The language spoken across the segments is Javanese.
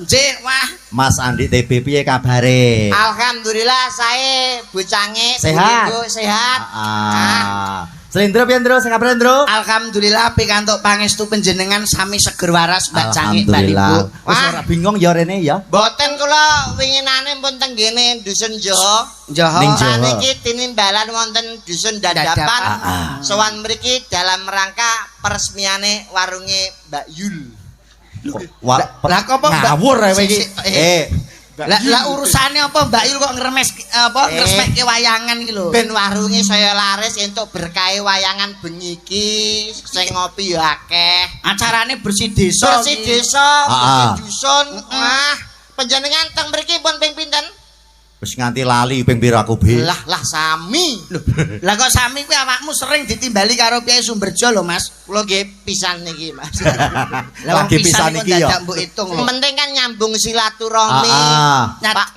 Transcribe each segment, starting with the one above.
Nggih, wah. Mas Andi TB, piye kabare? Alhamdulillah sae, bocange. Sehat? Bu sehat. Ah. Slendro piye, Ndro? Sing kabare, Ndro? Alhamdulillah, pikantuk pangestu panjenengan sami seger waras, Mbak Cangik, Mbak Ibu. Alhamdulillah. Wis Wah. ora bingung ya rene ya? Boten, kula winginane pun teng ngene dusun Joho. Joho. Ning Joho. Saniki tinimbalan wonten dusun Dadapan. Dadapan. Ah. Sowan mriki dalam rangka peresmiane warunge Mbak Yul. Wah, Lah kok apa, Mbak? Ngawur ae iki. Sik, sik. Eh, Lah lah urusane apa Mbak Yul kok ngremes apa Eh. ngresmekke wayangan iki lho? Ben warunge saya laris, entuk berkahe wayangan bengi iki, sing ngopi ya akeh. Acarane bersih desa. Bersih iki. desa, bersih dusun. Wah, panjenengan teng mriki pun ping pinten? Wis nganti lali ping pira aku, Bi. Lah lah, sami. Lah kok sami kuwi, awakmu sering ditimbali karo Kyai Sumberjo lho, Mas. Kula nggih pisan niki, Mas. Lah wong Lagi pisan kok iki ya. dadak mbok hitung lho. Sing penting kan nyambung silaturahmi.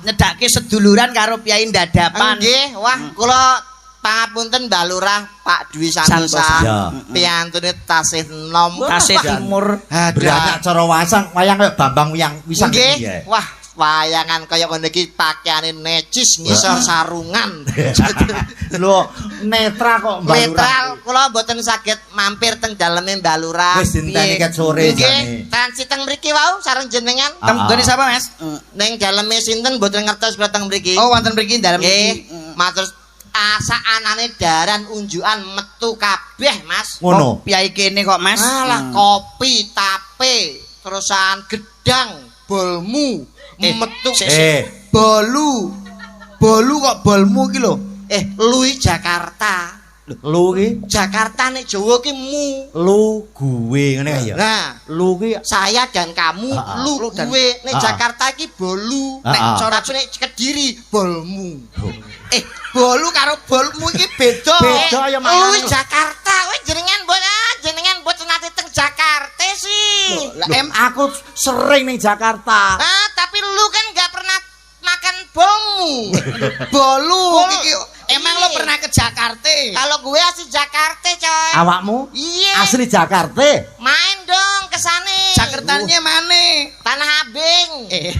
Nyedake seduluran karo Kyai Dadapan. Nggih, wah, kula pangapunten Mbak Lurah, Pak Dwi Santosa. Santosa. Ya. Piyantune tasih nom. Tasih timur. Beranak cara wasang wayang kaya Bambang Wiyang Wisang Nggih. iki ya. Wah, wayangan kaya ngono iki pakaiane necis ngisor sarungan. Lho, netra kok, Mbak Lurah. Netral, kula mboten saged mampir teng daleme Mbak Lurah. Wis dinteni ket sore Nggih, jane. transit teng mriki wau sareng jenengan. Teng Ah. nggone sapa, Mas? Ning daleme sinten mboten ngertos kula teng mriki. Oh, wonten mriki dalem Nggih, mriki. matur asa anane daran unjukan metu kabeh, Mas. Ngono. Oh, Kyai kene kok, Mas. Alah, kopi, tape, terusan gedang, bolmu, Eh, metu. sik, Eh, Bolu. Bolu kok bolmu iki lho. Eh, lui Jakarta. Lu ki Jakarta nek Jawa ki mu. Lu gue ngene ya. Nah, Lu ki saya dan kamu, lu, Lu dan- gue. Nek Jakarta ki bolu, nek cara nek Kediri bolmu. Eh, bolu karo bolmu iki beda. Beda ya Lu makane. Jakarta, kowe jenengan mbok ah, jenengan mbok nate teng Jakarta sih. Lah Loh, aku sering ning Jakarta. Ah, tapi lu kan nggak pernah makan bolmu. Bolu Bolu. iki emang lo pernah ke Jakarta? Kalau gue asli Jakarta, coy. Awakmu Iya. asli Jakarta. Main dong ke sana. Jakartanya mana? Tanah Abang. Eh,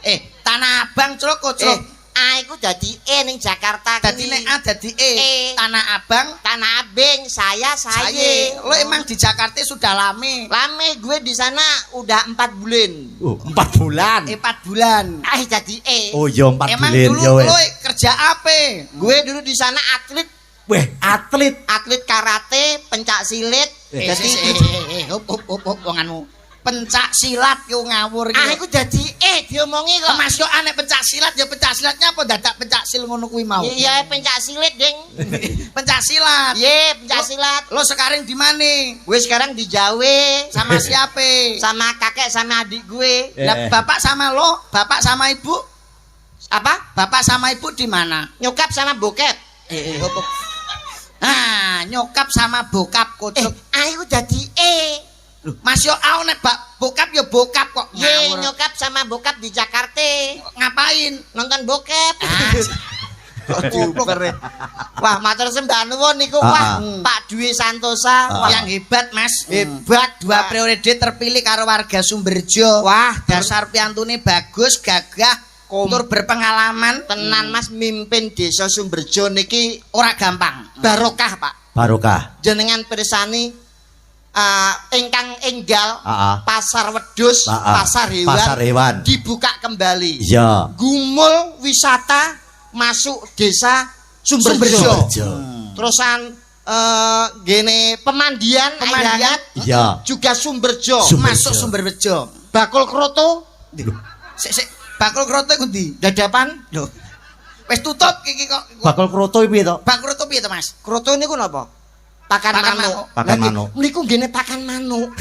eh, Tanah Abang celok kok Eh, celok. A iku dadi E ning Jakarta. Dadi kuwi. nek A dadi E. E. Tanah Abang. Tanah Abang, saya saya. Saya. Lo emang di Jakarta sudah lama. Lame gue di sana udah 4 bulan. Oh, 4 bulan. Eh, 4 bulan. Ah, jadi E. Oh iya, 4 Emang bulan dulu ya wes. lo kerja apa? Gue dulu di sana atlet, Weh, atlet. Atlet karate, pencak silit. Eh, Jadi eh, eh, eh, hop hop hop hop wonganmu. Pencak silat yo ngawur iki. Ah, iku dadi E diomongi kok. Mas yo aneh, pencak silat ya pencak silatnya apa dadak pencak sil ngono kuwi mau? Iya, pencak silit, Ding. Pencak silat. Iya, pencak silat. Lo sekarang di mana? Gue sekarang di Jawa. Sama siapa? Sama kakek sama adik gue. Eh. Lah bapak sama lo, bapak sama ibu, Apa? Bapak sama ibu di mana? Nyokap sama bokep. Eh, eh, hop, hop. Ah, nyokap sama bokap Eh, kocok. ah, iku dadi E. Loh, Mas yo au nek bak bokap ya bokap kok Ye, ngawur. nyokap sama bokap di Jakarta. Ngapain? Nonton bokep. Ah, Goblok. Wah, matur sembah nuwun niku, Ah, wah, ah. Pak Dwi Santosa. Ah. Wah, yang hebat, Mas. Hebat. Dua Pak. periode terpilih karo warga Sumberjo. Wah, dasar piantune bagus, gagah, tur berpengalaman. Tenan, Mas, mimpin desa Sumberjo niki Ora gampang. Barokah, Pak. Barokah. Jenengan pirsani ingkang enggal pasar wedhus, pasar hewan, Pasar hewan. Dibuka kembali. Iya. Gumul wisata masuk desa Sumberjo. Sumberjo. Terusan gene pemandian, air Pemandian. hangat, juga Sumberjo. Sumberjo. Masuk Sumberjo. Bakul kroto. Sik sik, bakul kroto iku ndi? Dadapan. Lho. Wis tutup iki kok. Bakul kroto piye to? Bakul kroto piye to, Mas? Kroto niku napa? Pakan, Pakan manuk. manuk. Pakan Lah, manuk. niku gene pakan manuk.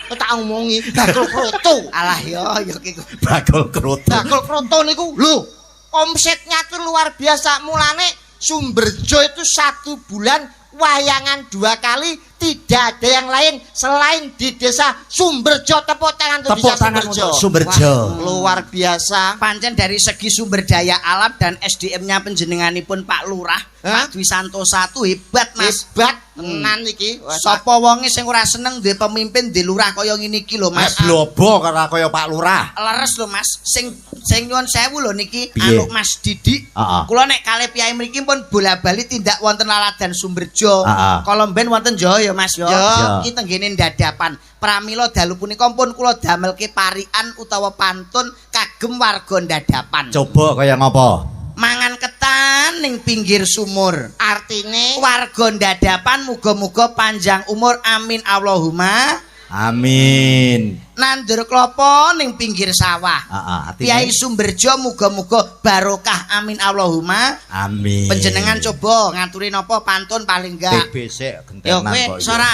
Kok tak omongi bakul kroto. Alah yo yo iki. Bakul kroto. Bakul kroto niku lho, omsetnya tuh luar biasa. Mulane Sumberjo itu satu bulan wayangan dua kali. Tidak ada yang lain selain di desa Sumberjo. Tepuk tangan untuk Tepuk desa tangan Sumberjo. untuk Sumberjo. Wah, luar biasa. Pancen dari segi sumber daya alam dan SDM-nya penjenenganipun Pak Lurah, Hah? Pak Dwi Santosa tuh hebat, Mas. Hebat tenan iki. Wah, Sapa wonge sing ora seneng duwe pemimpin di lurah kaya ngene iki lho, Mas. Mas blobo karo kaya Pak Lurah. Leres lho, Mas. Sing sing nyuwun sewu lho niki Piye? anu Mas Didik. Heeh. Kula nek kalih piyai mriki pun bola-bali tindak wonten laladan Sumberjo. Heeh. Kala mben wonten Jawa ya, Mas ya. Ya. Iki tenggene Dadapan. Pramila dalu punika pun kula damelke parikan utawa pantun kagem warga Dadapan. Coba kaya ngopo? Mangan ketan ning pinggir sumur. Artine Warga Dadapan muga-muga panjang umur, amin Allahumma. Amin. Nandur klopo ning pinggir sawah. Heeh, artine Piyai Sumberjo muga-muga barokah, amin Allahumma. Amin. Panjenengan coba ngaturi napa pantun paling enggak. TB sik Yo gentenan kowe kok. Iya. sora.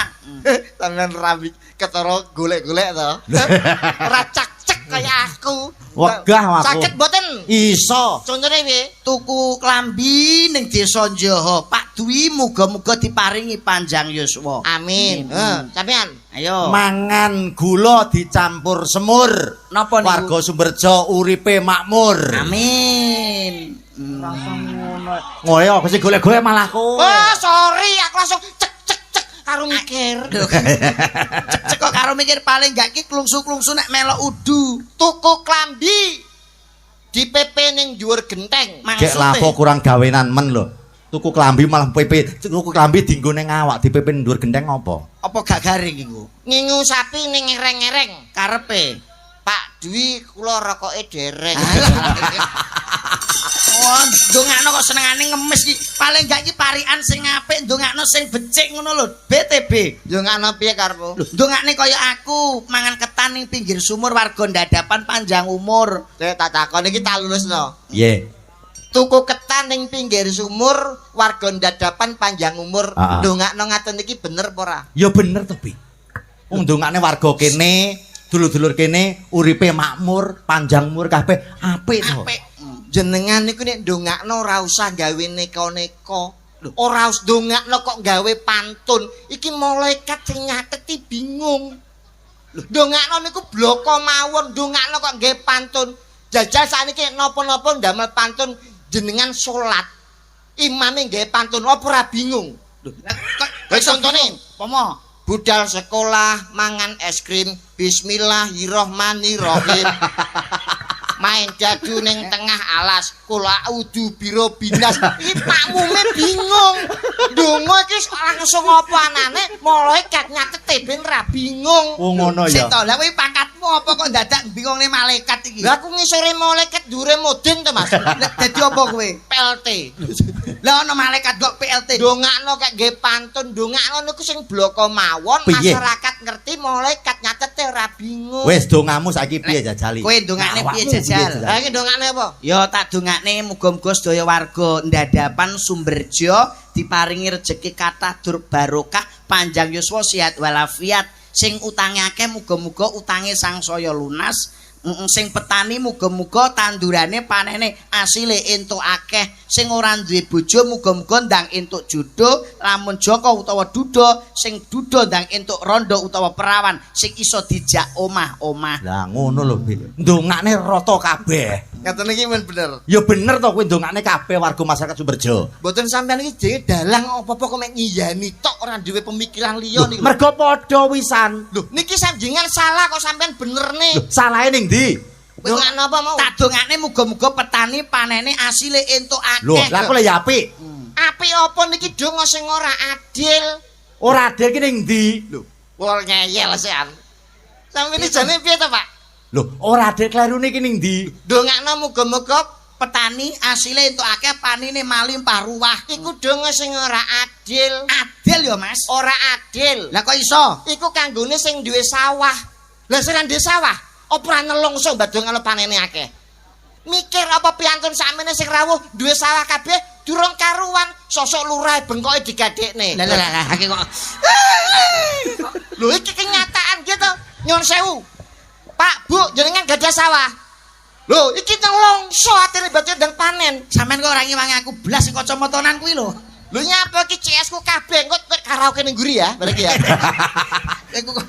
Sampeyan rami ketara golek-golek to. Ora cek-cek kaya aku. Wegah aku. Saged mboten? Iso. Contone piye? Tuku klambi ning desa Njoho. Pak Dwi muga-muga diparingi panjang yuswa. Amin. Heeh, sampean. Ayo. Mangan gula dicampur semur. Napa niku? Warga Sumberjo uripe makmur. Amin. Ngoyo aku sing golek-golek malah kowe. Oh, sorry, aku langsung cek cek cek karo mikir. Cek kok karo mikir, paling gak ki klungsu-klungsu nek melok udu. Tuku klambi di PP ning dhuwur genteng. Gek lapo kurang gawenan men lho. Tuku klambi malah PP, tuku klambi dienggo ning awak, di PP dhuwur genteng apa? Apa gak garing iku? Ngingu sapi ning ngereng-ngereng. Karepe. Pak Dwi kula rokoke dereng. Oh, ndongakno kok senengane ngemis iki. Paling gak iki parikan sing apik, ndongakno sing becik ngono lho. BTB. Ndongakno piye karepmu? Lho, ndongakne kaya aku, mangan ketan ning pinggir sumur, warga Dadapan panjang umur. Saya tak takon iki tak lulusno. Piye? Tuku ketan ning pinggir sumur, warga Dadapan panjang umur. Ah, ah. Ndongakno ngaten iki bener apa ora? Ya bener to, Bi. Wong ndongakne warga kene, dulur-dulur kene uripe makmur, panjang umur kabeh, apik to. Apik. Jenengan niku nek ndongakno ora usah gawe neka-neka. Ora usah ndongakno kok gawe pantun. Iki malaikat sing nyateti bingung. Lho, ndongakno niku bloko mawon, ndongakno kok gawe pantun. Jajal sakniki napa-napa ndamel pantun, jenengan salat. Imame gawe pantun apa ora bingung? Lho, kok Wis contone, pomo budal sekolah mangan es krim, bismillahirrahmanirrahim. Main dadu ning tengah alas, kula udu biro binas. Iki makmume bingung. Ndonga iki langsung apa anane, malaikat nyatete ben ra bingung. Oh ngono Sik ya. to, lah kowe pangkatmu apa kok dadak bingungne malaikat iki? Lah aku ngisore malaikat dhuwure mudin to, Mas. Lah dadi apa kowe? PLT. Lah ana malaikat kok PLT. Ndongakno kek nggih pantun, ndongakno niku sing bloko mawon, Piye? masyarakat ngerti, malaikat nyatete ora bingung. Wis dongamu saiki piye jajali? Kowe ndongakne piye Awakmu jajal? Lah iki ndongakne apa? Ya tak dongakne muga-muga sedaya warga Ndadapan Sumberjo diparingi rejeki kathah dur barokah, panjang yuswa, sehat walafiat. Sing utange akeh muga-muga utange sangsaya lunas. Sing petani muga-muga tandurane panene asile entuk akeh. Sing ora duwe bojo muga-muga ndang entuk jodoh, lamun jaka utawa duda, sing duda ndang entuk rondo utawa perawan sing iso dijak omah-omah. Lah ngono lho, Bi. Ndongakne rata kabeh. Ngaten iki men bener. Ya bener to kowe ndongakne kabeh warga masyarakat Sumberjo. Mboten sampean iki dhewe dalang apa-apa kok mek ngiyani tok ora duwe pemikiran liya niku. Mergo padha wisan. Lho, niki samjengan salah kok sampean benerne. Lho, salahe ning ndi? Ndongakno apa mau? Tak dongakne muga-muga petani panene asile entuk Lho, akeh. lah kok ya apik. Apik apa niki donga sing ora adil? Ora adil ki ning ndi? Lho, ora ngeyel sean. Sampeyan iki jane piye to, Pak? Lho, ora adil klerune ki ning ndi? Ndongakno muga-muga Petani asile entuk akeh, panine malimpah ruwah. Iku donga sing ora adil. Adil ya, Mas. Ora adil. Lah kok iso? Iku kanggone sing duwe sawah. Lah sing ora duwe sawah, apa ora nelongso mbadongane panene akeh? Mikir apa piantun sakmene sing rawuh duwe sawah kabeh durung karuan, sosok lurah bengkoke digadekne. Lah lah lah iki kok. Lho iki kenyataan gitu. Nyun sewu. Pak, Bu, jenengan gadah sawah. Lho, iki nelongso atine badhe ndang panen. Sampeyan kok ora ngiwangi aku blas sing kacamatanan kuwi lho. Lho nyapa iki CS ku kabeh engko karaoke ning mburi ya, berarti ya. Iku kok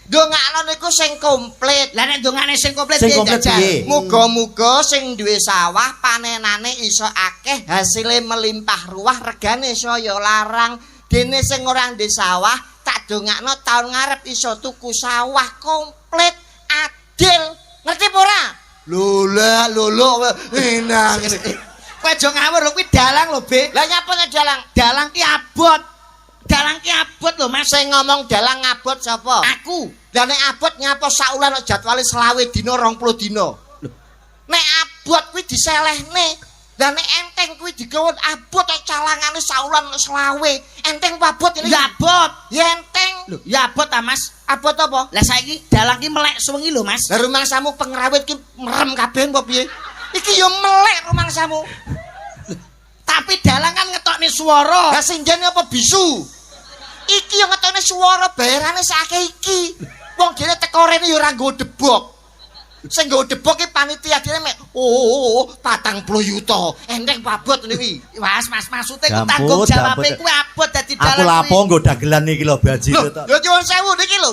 Ndongakno niku sing komplit. Lah nek dongane sing komplit Sing piye komplit jajal? piye? Muga-muga sing duwe sawah panenane iso akeh, hasile melimpah ruah, regane saya larang. Dene sing ora ndek sawah tak dongakno taun ngarep iso tuku sawah komplit adil. Ngerti apa ora? Lho lah, lho lho enak. Kowe aja ngawur lho, kuwi dalang lho, Be. Lah nyapa nek dalang? Dalang ki abot. Dalang ki abot lho, Mas. Sing ngomong dalang ngabot sapa? Aku. Lah nek abot nyapa saulan kok jadwale 25 dina 20 dina. Nek abot kuwi diselehne. Lah nek enteng kuwi digawon abot kok calangane saulan 25. Enteng apa abot ini? Ya abot. Ya enteng. Lho, ya abot ta, Mas? Abot apa? Lah saiki dalang ki melek suwengi lho, Mas. Lah rumangsamu pengrawit ki merem kabeh apa piye? Iki ya melek rumangsamu. Tapi dalang kan ngetokne swara. Lah sing jane apa bisu? Iki yang ngetokne swara bayarane sakake iki. Wong dhewe teko rene ya ora nggo debok. Sing nggo debok ki panitia dhewe mek oh 40 yuta. Enteng abot ngene kuwi. Mas, Mas, maksude ku Jamput, tanggung jawabe jamput. kuwi abot dadi dalang. Aku lapo kuwi. nggo dagelan iki lho baji Lho, to. lho nyuwun sewu niki lho.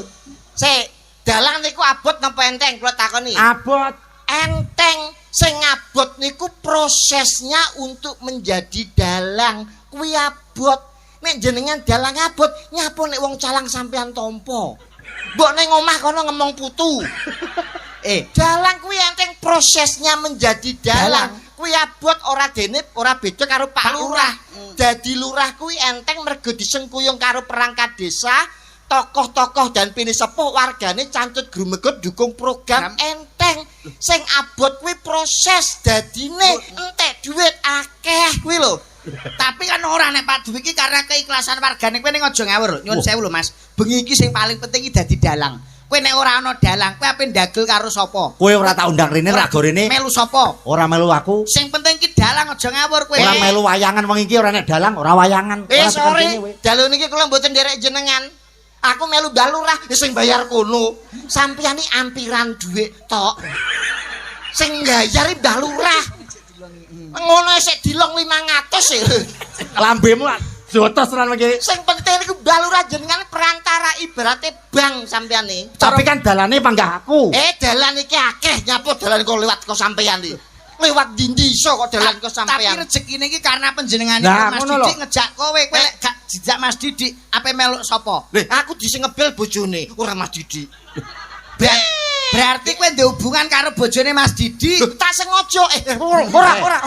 Sik, dalang niku abot napa enteng kula takoni? Abot. Enteng. Sing abot niku prosesnya untuk menjadi dalang kuwi abot. Nek jenengan dalang abot, nyapa nek wong calang sampean tampa? Mbok ning omah kono ngemong putu. Dalang kuwi enteng prosesnya menjadi dalang. Kuwi abot ora dene ora beda karo Pak Pak Lurah. Lurah. Dadi lurah kuwi enteng mergo disengkuyung karo perangkat desa, tokoh-tokoh dan pinisepuh wargane cantut grumegut dukung program enteng. Sing abot kuwi proses dadine entek duit akeh kuwi lho. Tapi kan ora nek Pak Dwi iki karena keikhlasan wargane kowe ning aja ngawur. Nyuwun Wah. sewu lho, Mas. Bengi iki sing paling penting iki dadi dalang. Kowe nek ora ana dalang, kowe ape ndagel karo sapa? Kowe ora tak undang rene ra go rene. Melu sapa? Ora melu aku. Sing penting iki dalang aja ngawur kowe. Ora melu wayangan wong iki ora nek dalang, ora wayangan. Eh Ora tekan sore, kene kowe. dalu niki kula mboten nderek jenengan. Aku melu Mbah Lurah, ya sing bayar kono. Sampeyan iki ampiran dhuwit tok. Sing ngbayar iki Mbah Lurah. Ngono sik dilong 500 e. Lambemu jotos tenan iki. Sing penting niku Mbah Lurah jenengan perantara ibarate bank sampeyan iki. Tapi kan dalane panggah aku. Eh dalan iki akeh nyapa dalan kok lewat kok sampeyan iki. Lewat dindi iso kok dalan kok Tapi sampeyan. rezekine iki karena panjenengane Lah, Mas ngono lho. Didik ngejak kowe, kowe lek gak dijak Mas Didik, ape melok sapa? Lho, aku dise ngebel bojone, ora Mas Didik. Berarti kowe ndek hubungan karo bojone Mas Didik. Lho, tak sengaja ora ora.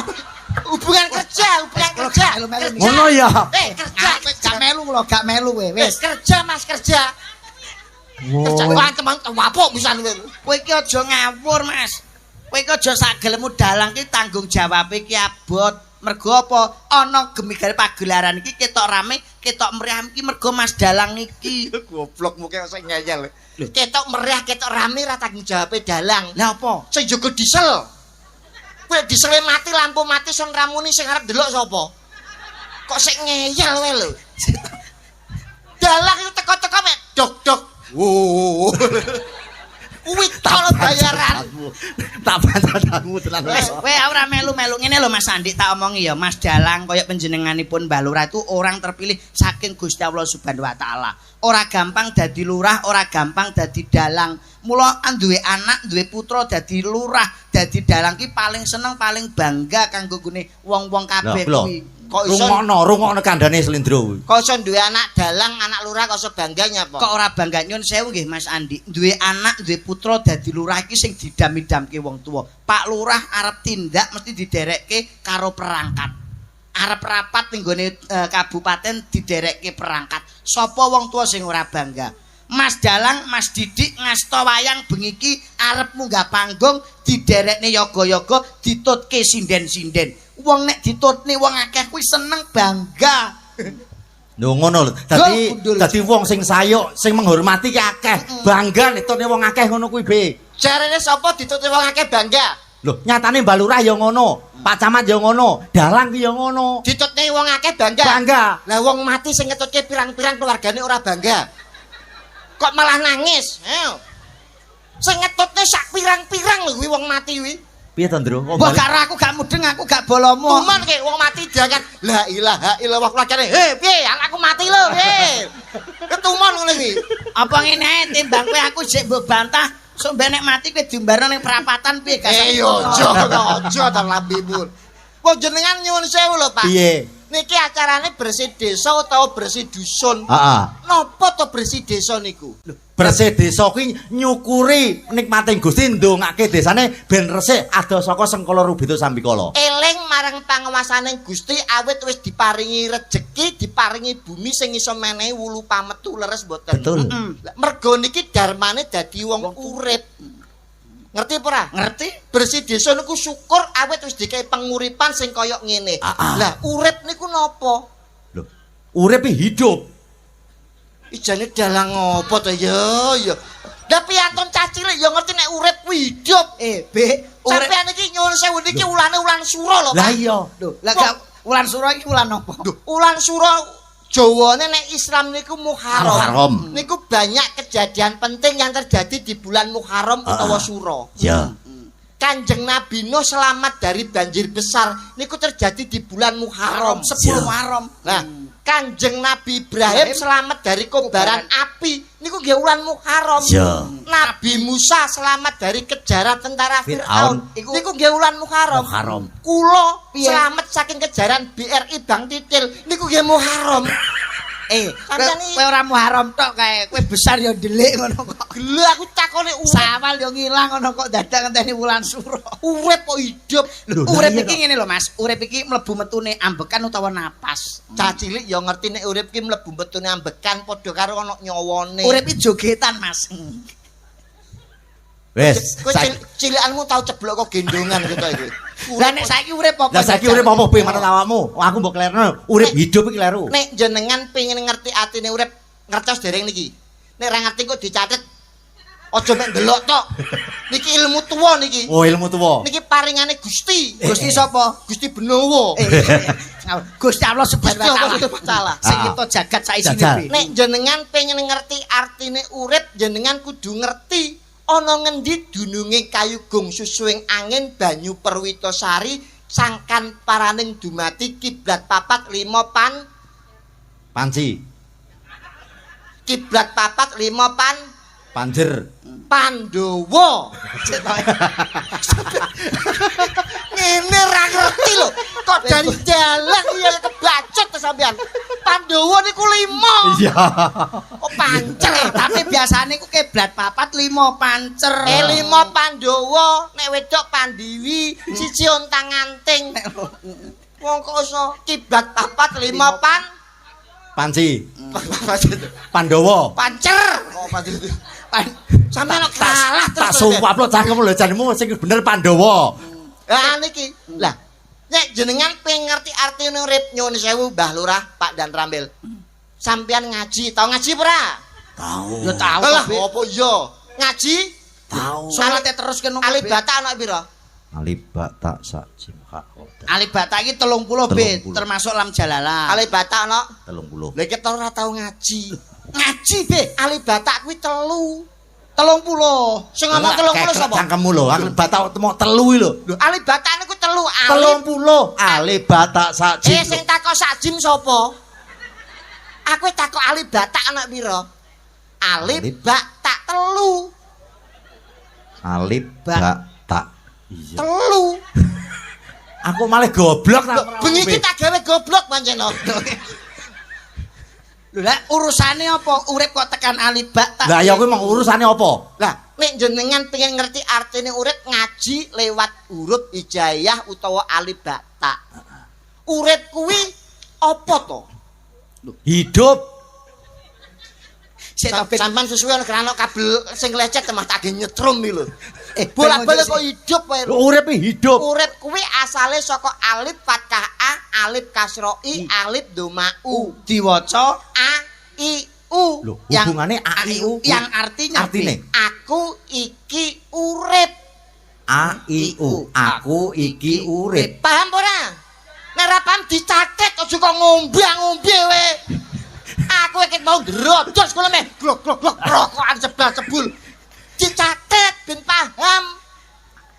Hubungan kerja, hubungan kerja. Melu-melu. Kerja. Ngono ya. Kerja. Gak melu kula, gak melu kowe. Wis Wis. kerja Mas kerja. Kerja Oh. wah teman wapuk pisan kowe. Kowe iki aja ngawur, Mas. Kowe iki aja sak gelemmu dalang ki tanggung jawabe ki abot. Mergo apa? Ana gemigare pagelaran iki ketok rame, ketok meriah iki mergo Mas Dalang iki. Goblok muke sing ngeyel. Ketok meriah, ketok rame ra tanggung jawabe dalang. Lah apa? Sing jaga diesel. Kowe diesele mati, lampu mati, son ramuni sing arep delok sapa? Kok sik ngeyel wae lho. Dalang itu teko-teko mek dok-dok. Wo. Kuwi tok bayaran. Tak bantamu tenan. Wes, kowe ora melu-melu ngene lho Mas Andi tak omongi ya, Mas Dalang kaya panjenenganipun Mbah Lurah itu orang terpilih saking Gusti Allah Subhanahu wa taala. Ora gampang dadi lurah, ora gampang dadi dalang. Mula duwe anak, duwe putra dadi lurah, dadi dalang ki paling seneng, paling bangga kanggo gune wong-wong kabeh Lho, kuwi. Kok iso Rungokno, rungokno kandhane Slendro kuwi. kok iso duwe anak dalang, anak lurah kok iso bangga nyapa? Kok ora bangga nyun sewu nggih Mas Andi. Duwe anak, duwe putra dadi lurah iki sing didam-idamke wong tuwa. Pak Lurah arep tindak mesti diderekke karo perangkat. Arep rapat ning gone kabupaten diderekke perangkat. Sapa wong tuwa sing ora bangga? Mas Dalang, Mas Didik ngasta wayang bengi iki arep munggah panggung diderekne yoga-yoga ditutke sinden-sinden. Wong nek ditutne wong akeh kuwi seneng bangga. Lho ngono lho. Dadi Gundul. dadi wong sing sayuk, sing menghormati ki akeh. Bangga nek wong akeh ngono kuwi, Be. Jarene sapa ditutne wong akeh bangga? Lho, nyatane Mbah Lurah ya ngono, Pak Camat ya ngono, dalang ki ya ngono. Ditutne wong akeh bangga. Bangga. Lah wong mati sing ngetutke pirang-pirang keluargane ora bangga. Kok malah nangis? Ayo. Sing ngetutne sak pirang-pirang lho kuwi wong mati kuwi. Piye to, Ndro? Kok Mbah, gak aku gak mudeng, aku gak bolomo. Tuman ke wong mati diangkat la ilaha illallah keluargane. He, piye? Anakku mati lho, piye? Ketuman ngono iki. Apa ngene ae timbang kowe aku sik mbok bantah, sok ben nek mati kowe diumbarno ning perapatan piye gak? Eh yo aja aja ta lambemu. Wong jenengan nyuwun sewu lho, Pak. Piye? Niki acarane bersih desa utawa bersih dusun. Heeh. Napa to bersih desa niku? Bersih desa kuwi nyukuri nikmate Gusti, ndongake desane ben resik adoh saka sengkala rubeda sambikala. Eling marang panguwasane Gusti awit wis diparingi rejeki, diparingi bumi sing iso menehi wulu pametu, leres mboten? Betul. Lah, mergo niki darmane dadi wong urip. Ngerti apa ora? Ngerti? Bersih desa niku syukur awit wis dikei penguripan sing kaya ngene. Lah, urip niku napa? Lho, urip hidup. Ijane dalang apa to ya ya. Lah, piantun cah cilik ya ngerti nek urip kuwi hidup. Eh, B, urip. Sampeyan iki nyuwun sewu niki ulane ulan sura lho, Lah Pak. iya. Lho, lah gak wulan sura iki wulan apa? Lho, ulan sura Jawane nek Islam niku Muharram. Muharram. Niku banyak kejadian penting yang terjadi di bulan Muharram utawa Sura. Ya. Kanjeng Nabi Nuh selamat dari banjir besar niku terjadi di bulan Muharram. 10 Ya. Muharram. Nah, Kanjeng Nabi Ibrahim Ibrahim selamat dari kobaran api niku nggih wulan Muharram. Ya. Nabi Musa selamat dari kejaran tentara Fir'aun. Fir'aun. Niku nggih wulan Muharram. Muharram. Kula Piye? selamat saking kejaran BRI Bank Titil niku nggih Muharram. Eh, kowe Sampeyan iki- kowe ora Muharram tok kae, kowe besar ya ndelik ngono kok. Gelo aku takone urip, Sawal ya ngilang ngono kok dadak ngenteni wulan sura. Urip kok hidup. Lho, lah Urip iya iki toh. ngene lho, Mas. Urip iki mlebu metune ambekan utawa napas. Cah cilik ya ngerti nek urip ki mlebu metune ambekan padha karo ana nyawane. Urip iki jogetan, Mas. Wes. Kowe cilikanmu tau ceblok kok gendongan gitu iki. Lah, nek saiki urip apa? Lah, saiki urip apa piye manut awakmu? Aku mbok klerno, urip hidup iki kleru. Nek jenengan pengen ngerti atine urip, ngertos dereng niki? Nek ora ngerti kok dicatet. Aja mek ndelok tok. Niki ilmu tuwa niki. Oh, ilmu tuwa. Niki paringane Gusti. Gusti sapa? Gusti Benowo. Eh, Gusti Allah Subhanahu Gusti wa Allah taala. Subhanahu wa taala. Sing nyipta jagat saisine. Jajal. Piye? Nek jenengan pengen ngerti artine urip, jenengan kudu ngerti ana ngendi dununge kayu gong susuing angin banyu perwitasari sangkan paraning dumati kiblat papat lima pan Panci, kiblat papat lima pan panjer. Pandowo. Ngene ra ngerti lho. Kok dari dalang ya kebacut to sampean. Pandowo niku lima. Iya. Kok pancer. Eh, tapi biasane iku kiblat papat lima pancer. Eh, lima Pandowo, nek wedok Pandiwi, siji ontang-anting. Wong kok iso kiblat papat lima pan Panci. Pandowo. Pancer. Kok pancer. Pan Sampeyan kok kalah Tak terus. sumpah lho cangkem lho janemu sing bener Pandowo. Lah niki. Lah, nek jenengan pengen ngerti artine urip, nyuwun sewu Mbah Lurah, Pak dan Ramil. Sampeyan ngaji, tau ngaji ora? Tahu. Ya tau. Lah, Be. apa iya? Ngaji? Tahu. Salate terus kena. Alif bata ana pira? Alif ba ta sa jim ha kho dal. Alif bata iki 30 B 30. termasuk lam jalalah. Alif bata ana. 30. Lah, iki ora tau ngaji. Ngaji, B. Alif bata kuwi telu. 30. Sing ngomong 30 sapa? Cangkemmu lho, alif ba ta mok telu iki lho. Lho, alif bata niku telu alif. 30 alif ba ta sa jim. Eh, sing takok sak jim sapa? Aku takok alif bata ana pira? Alif Alif. ba ta telu. Alif Ba. ba ta. Iya. Telu. Aku malah goblok ta. Lho, bengi iki tak gawe goblok pancen. Lho lah urusane apa? Urip kok tekan alif ba ta. Lah ya kuwi mau urusane apa? Lah, nek jenengan pengen ngerti artine urip, ngaji lewat huruf hijaiyah utawa alif ba ta. Urip kuwi apa to? Hidup. Sik to, Ben. Sampeyan sesuai ana kerana kabel sing lecet mah tak ge nyetrum iki lho. Eh, Bolak-balik kok hidup wae. Lho, urip iki hidup. Urip kuwi asale saka alif fathah a, alif kasra i, alif doma u. Diwaca A I U. Lho, Yang- hubungane A I U. yang artinya Artine Aku iki urip. A I U. Aku iki urip. Paham ora? Nek ora paham dicatet, aja kok ngombe-ngombe we. Aku iki mau ndrodos kono meh glok glok glok rokokan sebal sebul. Dicatet ben paham.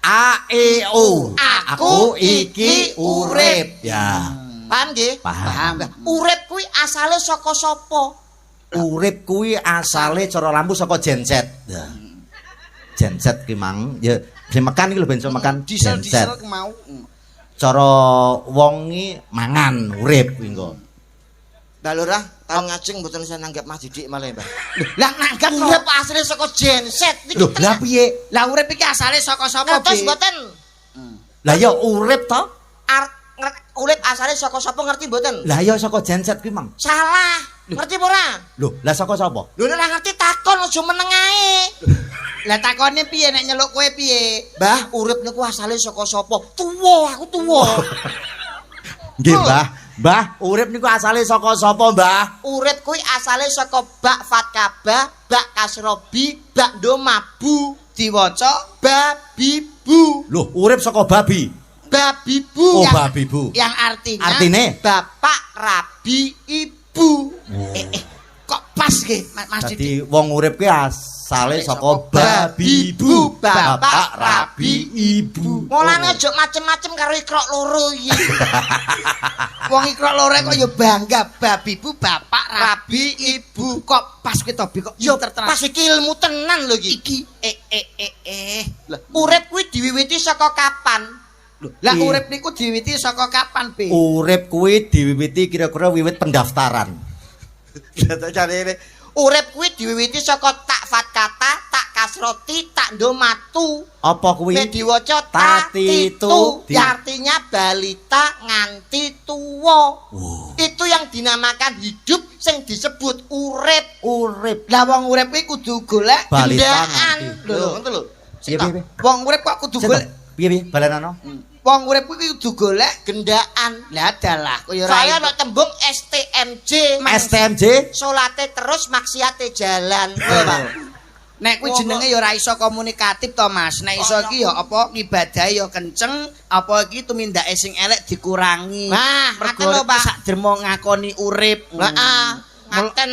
A A E O. Aku iki urip. Ya. Paham nggih? Paham. Lah, urip kuwi asale saka sapa? Urip kuwi asale cara lampu saka genset. Ya. Genset ki mang ya sing mekan iki lho ben iso mekan Diesel genset. diesel mau. Cara wong iki mangan urip kuwi engko. Mbak Lurah, tahun ngajeng mboten saya nanggap Mas Didik malah, Mbak. Lah nanggap kok. Urip asale saka genset niki. Lho, lah piye? Lah urip iki asale saka sapa, Ngertos Bi? mboten? Lah ya urip to? Urip asale saka sapa ngerti mboten? Lah ya saka genset kuwi mang. Salah. Ngerti apa ora? Lho, lah saka sapa? Lho nek ora ngerti takon aja meneng ae. Lah takone piye nek nyeluk kowe piye? Mbah, urip niku asale saka sapa? Tuwa, aku tuwa. Nggih, Mbah. Mbah, urip niku asale saka sapa, Mbah? Urip kuwi asale saka bak fatkaba, bak kasrobi, bak do mabu, Diwaca babi bu, Lho, urip saka babi. babi bu. Oh, babi bu. Yang artinya Artine Bapak rabi ibu. Kok pas nggih Mas Didik? Dadi wong urip kuwi asale saka babi bu, bapak rabi ibu. Mulane aja macem-macem karo ikrok loro iki. Wong ikrok loro kok ya bangga babi bu bapak rabi ibu. Kok pas kuwi to Bi kok Yo pinter tenan. pas iki ilmu tenan lho iki. Iki eh eh eh eh. Lah, urip kuwi diwiwiti saka kapan? Lah Iya. urip niku diwiwiti saka kapan, Bi? Urip kuwi diwiwiti kira-kira wiwit pendaftaran. Urip kuwi diwiwiti saka tak fatkata, tak kasroti, tak ndo matu. Apa kuwi? Nek diwaca ta Tati ti tu tu, di. ya artinya balita nganti tuwa. Wow. Itu yang dinamakan hidup sing disebut urip. Urip Lah wong urip kuwi kudu golek balita Gendaan. nganti. Lho, ngono lho. Piye piye piye? Wong urip kok kudu Sik golek. to. Piye piye balenano? Wong urip kuwi kudu golek Gendaan. Lah dalah kaya ora. Saya ana tembung STMJ. STMJ Salate terus maksiate jalan. Lho, Pak. Nek kuwi jenenge ya ora iso komunikatif to Mas. Nek iso iki ya apa ngibadahe ya kenceng, apa iki tumindake sing elek dikurangi. Nah, Mergo ngaten lho, Pak. sak dermo ngakoni urip. Heeh. Ngaten.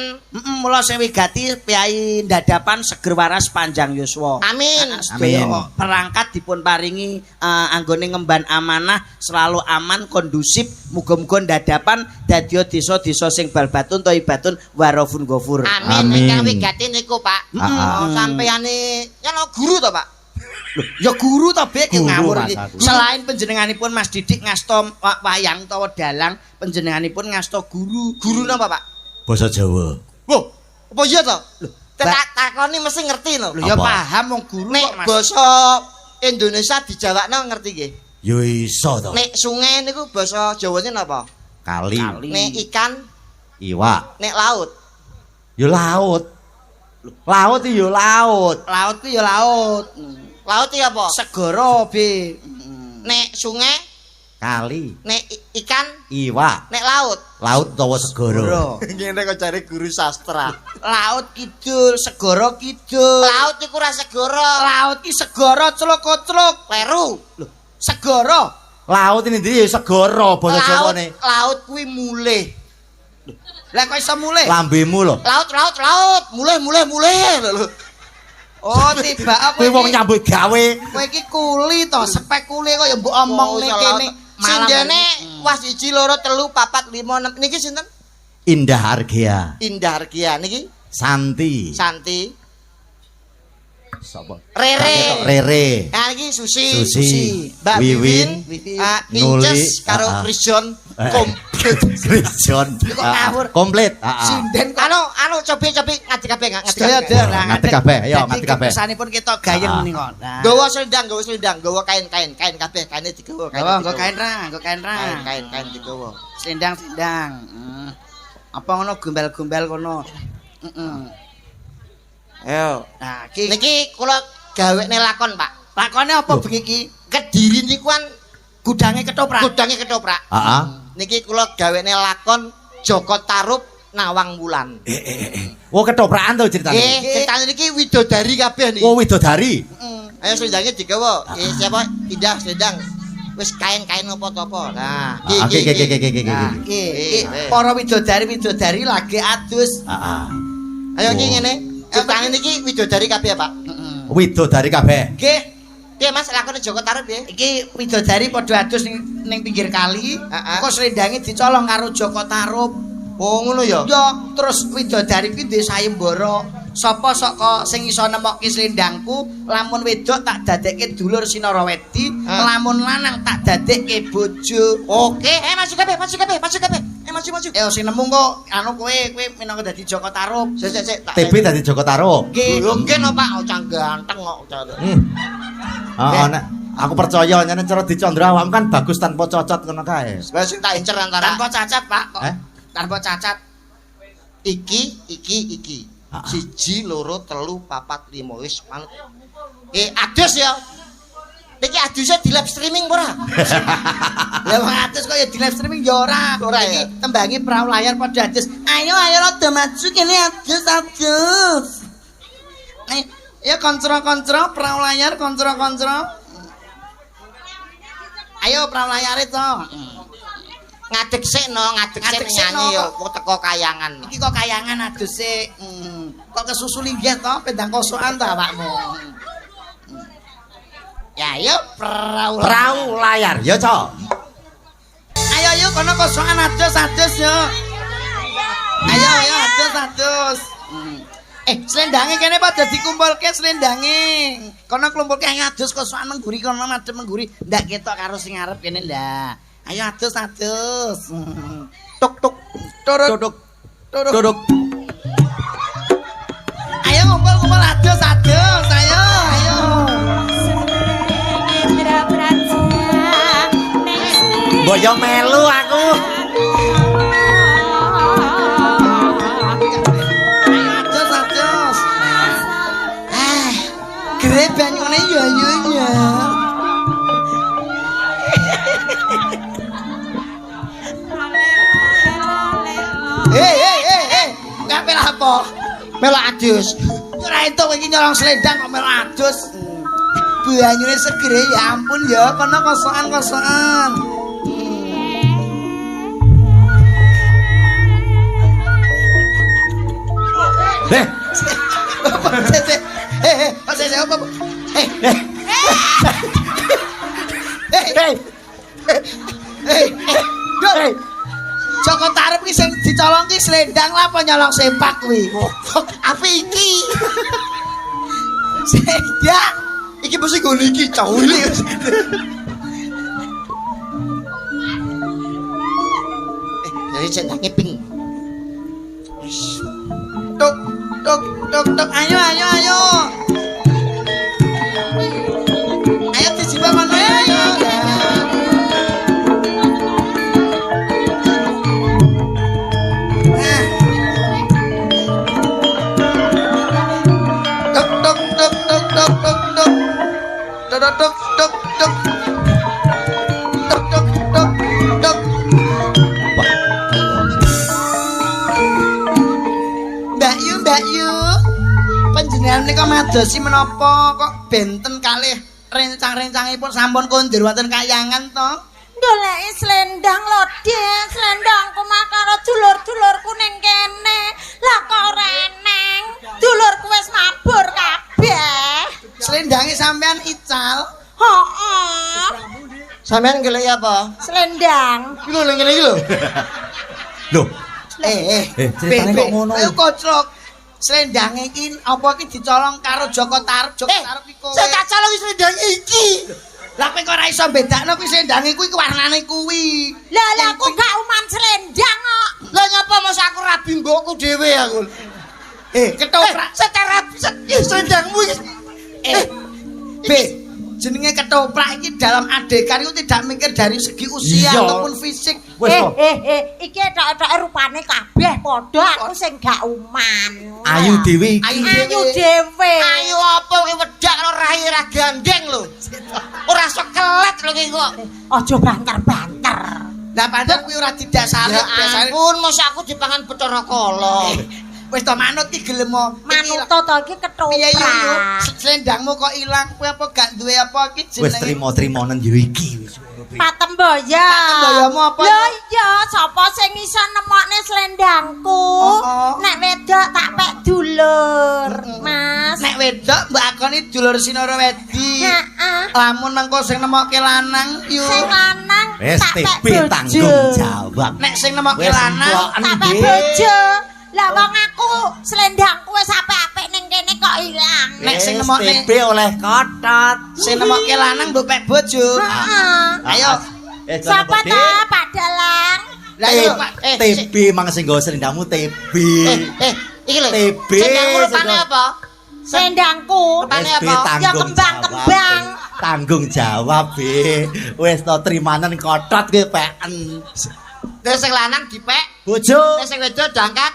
Mula sing wigati piyai ndadapan seger waras panjang yuswa. Amin. Sedaya Amin. perangkat dipun paringi anggone ngemban amanah selalu aman kondusif muga-muga ndadapan dadi desa-desa sing balbatun thayyibatun warafun gofur. Amin. Amin. Ingkang wigati niku, Pak. Ah, ah. Oh, sampeyane ya no, guru to, Pak? Ya guru to Bek Guru, ngawur Mas, iki. aku. Selain panjenenganipun Mas Didik ngasta wayang utawa dalang, panjenenganipun ngasta guru. Guru napa, Pak? Basa Jawa. Loh, apa iya to? Tak takoni mesti ngerti lho. Lho ya Apa? paham wong guru Nek kok Mas. basa Indonesia dijawabno ngerti nggih. Ya iso to. Nek sungai niku basa Jawane napa? Kali, Kali. Nek ikan, iwak, nek laut. ya laut. Laut iki ya laut. Laut ku ya laut. Laut iki apa? Segara Be. Nek sungai, Kali, nek ikan, iwak, nek laut. laut utawa segara. Segara. Ngene kok cari guru sastra. Laut kidul, segara kidul. Laut iku ora segara. Laut ki segara clok-clok. Kleru. Segara. Laut ini ndi ya segara basa Laut, Jawane. laut kuwi mulih. Lah kok iso mulih? Lambemu lho. Laut, laut, laut, mulih, mulih, mulih lho lho. Oh, tiba apa Kowe wong nyambut gawe. Kowe iki kuli to, spek kuli kok ya mbok omongne Oh, kene. Sindene was 1 2 3 4 5 6 niki sinten? Indah Argea, Indah Argia niki Santi. Santi, Sapa? Rere. Rere. Nah niki Susi, Susi, Mbak Wiwin, Wiwin, Wiwin. Nuli, Inces karo ah, ah. Rijon komplit. Grijon. Kok ngawur? Komplit. Heeh. Sinden kok Anu anu cobi cobi ngadeg kabeh ngadeg. sedaya kabeh. lah Ngadeg kabeh, ayo, ngadeg kabeh. Kesanipun ketok gayeng Ah. menika. Nah. Gawa selendang, gawa selendang, gawa kain-kain, kain kabeh, kaine digawa, kaine. Gawa nggo digawa. kain ra, nggo kain ra. Kain, kain, kain digawa. Selendang, selendang. Apa ngono gombal-gombal kono. Heeh. Ayo. Nah, iki Niki kula gawekne lakon, Pak. lakone apa Loh. bengi iki? Kediri niku kan Gudange ketoprak. gudange ketoprak. Heeh. Niki kula gawekne lakon Joko Tarub Nawang Wulan. Oh ketoprakan to ceritane. Nggih, ceritane niki widodari kabeh niki. Oh widodari. Ayo selendangnya digawa. Siapa? Indah selendang. Wis kain-kain apa to apa. Nah, Ah, Oke oke oke oke oke Nah, oke. iki iki para widodari-widodari lagi adus. Heeh. Ayo iki Oh. ngene. Ceritane niki widodari kabeh, Pak. Heeh. Widodari kabeh. Nggih. Piye Mas lakone Joko Tarub piye? Iki widodari padha adus ning pinggir kali, Heeh. kok slendange dicolong karo Joko Tarub. Oh ngono ya. Ya, terus widodari kuwi duwe sayembara. Sapa saka sing iso nemokke slendangku, lamun wedok tak dadekke dulur Sinarawedi, lamun lanang tak dadekke bojo. Oke, maju kabeh, maju kabeh, maju kabeh. Maju maju. Sing nemu kok anu kowe minangka dadi Joko Tarub. Sik sik sik tak TB dadi Joko Tarub. Nggih. Lho nggih no Pak, cang ganteng kok. Heeh, nek aku percaya nyene cara dicandra awakmu kan bagus tanpa cocot ngono kae. Wis sing tak incer antara Tanpa cacat, Pak. Kok tanpa cacat. Iki iki iki. 1 2 3 4 5 wis manut. Adus ya. Niki adusnya di live streaming ora? Lah wong adus kok ya di live streaming ya ora. Iki tembangi perahu layar padha adus. Ayo ayo rada maju kene adus adus. Ayo ya kontro-kontro perahu layar kontro-kontro. Ayo perahu layare to. Ngadeg sik no, ngadeg sik nyanyi ya kok teko kayangan. Iki kok kayangan adus sik. Kok kesusu linggih to, pendang kosokan to awakmu. Ya ayo perahu layar ya, Cok. Ayo ayo kono kosokan adus adus yo. Ayo ayo adus adus. Slendange kene padha dikumpulke slendange. Kono klumpulke ayo adus kosokan mengguri kono madhep mengguri. Ndak ketok karo sing ngarep kene lah. Ayo adus adus. Tuk tuk turut tuk turut. Turut. Ayo ngumpul-ngumpul adus adus. Ayo ayo. Mbok yo melu aku. Ayo adus adus. Ah, gere banyune yo yo yo. Hei, kabeh apa? Melok adus. Ora entuk iki nyolong selendang kok melok adus. Banyune segere ya ampun ya, kono kosokan-kosokan. Heh. Hei. Joko Tarub ki sing dicolong ki slendang lah apa nyolong sempak kuwi? Apa iki? Slendang. Iki mesti nggon iki cawuli. Jadi centangnya pink. Tuk tuk tuk tuk ayo ayo ayo. Ayo dijibak kono ayo. Nah. Tuk tuk tuk tuk tuk tuk tuk. Tuk tuk tuk tuk. Tuk tuk tuk tuk. Mbak Yu, Mbak Yu. Panjenengan menika madosi menapa kok benten kalih rencang-rencangipun sampun kondur wonten kayangan to? Ndoleki slendang lho, Dik. Slendangku mah karo dulur-dulurku ning kene. Lah kok ora eneng? Dulurku wis mabur kabeh. Slendange sampean ical. Heeh. Sampean goleki apa? Slendang. Iki lho ngene iki lho. Lho, Ceritane kok ngono? Ayo koclok. Slendange iki apa iki dicolong karo Joko Tarub? Joko Tarub iki kowe. Sing tak colong slendange iki. Lah kowe kok ora iso bedakno kuwi slendange kuwi warnane kuwi. Lah lah aku gak uman slendang kok. Lah nyapa mos aku rabi mbokku dhewe aku. Ketoprak. Secara slendangmu iki. B, jenenge ketoprak iki dalam adegan itu tidak mikir dari segi usia Iya. ataupun fisik. Wis kok. Iki ethok-ethoke rupane kabeh padha aku sing gak uman. Ayu dhewe iki. Ayu Ayu dhewe. Ayu apa kowe wedak karo rai ra gandeng lho. Ora sekelet lho iki kok. Aja banter-banter. Lah padahal kuwi ora didasari, Ya dasare ampun, mos aku dipangan Bathara Kala. wis to manut ki gelem o. Manut to iki Piye yo yo ketoprak. slendangmu kok ilang kowe apa gak duwe apa iki Wis jenenge? trimo-trimonen yo iki wis ngono piye. Patemboya. Patemboyamu apa? Lho iya, sapa sing iso nemokne slendangku? Oh, oh. Nek wedok tak pek dulur, Mas. Nek wedok mbok akoni dulur Sinarawedi. Heeh. Lamun mengko sing nemokke lanang yu. Sing lanang Wis tak pek TB bojo. tanggung jawab. Nek sing nemokke Wis lanang mbok Tak pek endi? bojo. Lah wong aku slendangku wis apik-apik ning kene kok ilang. Nek sing Wis nemokne- TB oleh kotot. sing nemokke lanang mbok pek bojo. Heeh. Ayo. Eh, Sapa ta Pak Dalang? Lah iya, Pak. TB mang sing nggawa selendangmu TB. Eh, iki lho. TB. Selendangmu rupane apa? Slendangku. Rupane Wis, B, apa? Ya tanggung kembang-kembang. jawab, B. Tanggung jawab, B. Wis to trimanen kotot kowe peken. Terus sing lanang dipek, Bojo nek sing wedok diangkat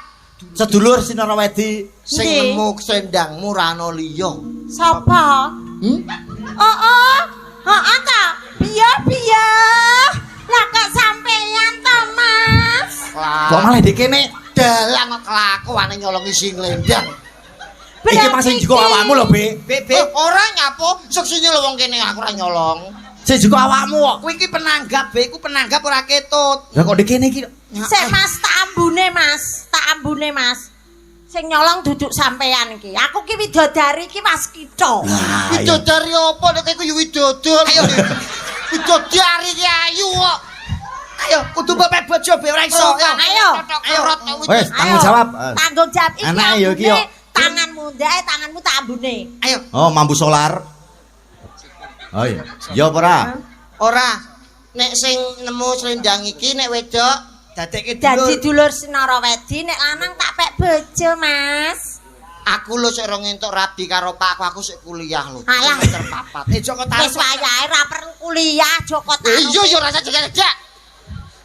sedulur Sinarawedi. sing Ndi? nemu selendangmu ra ana liya. Sapa? Hmm? Oh, oh. Heeh ta. Piye piye? Lah kok sampeyan to, Mas? Kok malah di kene? Dalang kok kelakuane nyolongi sing lendang. Iki mang sing jiko awakmu lho, B. B B Eh, ora nyapo, seksine lho wong kene aku ora nyolong. Sing jiko awakmu kok. Kuwi iki penanggap, B, iku penanggap ora ketut. Lah kok di kene iki? Sik Mas, tak ambune Mas, tak ambune Mas. Sing nyolong duduk sampean iki. Aku ki widodari iki waskita. Lah, iya. Widodari apa nek iku ya widodor. Ayo. Widodari ki ayu kok. Ayo kudu mbok pek bojo B ora iso. Ayo. Ayo. Wes, tanggung jawab. Tanggung jawab iki. Anake ya iki yo. ambune, Tanganmu ndae, tanganmu tak ambune. Ayo. Oh, mambu solar. Oh iya. Ya apa ora? Ora. Nek sing nemu selendang iki nek wedok Dadekke Dadi dulur. dulur Sinarawedi nek lanang tak pek bojo, Mas. aku lho sik rong entuk rabi karo pakku, aku sik kuliah lho. Alah. Semester papat. Eh Joko Wis Tarub. wayahe ra perlu kuliah Joko Tarub. Iya ya rasa jejak-jejak.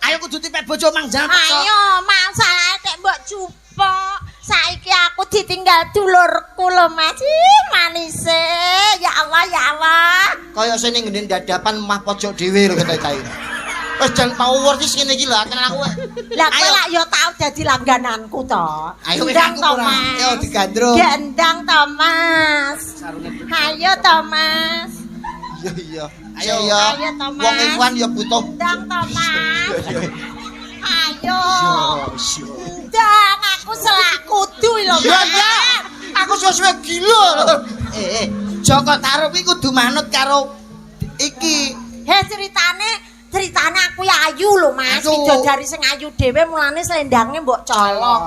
Ayo kudu dipek bojo mang jangan paksa. Ayo, masalahe tek mbok jupuk. Saiki aku ditinggal dulurku lho, Mas. Ih, manise. Ya Allah, ya Allah. Kaya sing ning ngene dadapan omah pojok dhewe lho ketoke kae. Wis jan power sih ngene iki lho, tenan aku. Lah kowe Ayo. lak ya tau dadi langgananku to. Ayo wis Gendang aku to, ora. Mas. Ayo digandrung. Gendang to, Mas. Ayo to, Mas. Iya iya. Ayo. Ayo. Ayo to, Mas. Wong ikhwan ya butuh. Gendang to, Mas. Ayo. Gendang aku selak kudu lho, Iya Mas. iya. Aku suwe-suwe gila lho. Eh, eh, Joko Tarub iki kudu manut karo iki. He ceritane aku ya ayu lho Mas. Ayu. Widodari sing ayu dhewe mulane slendange mbok colong.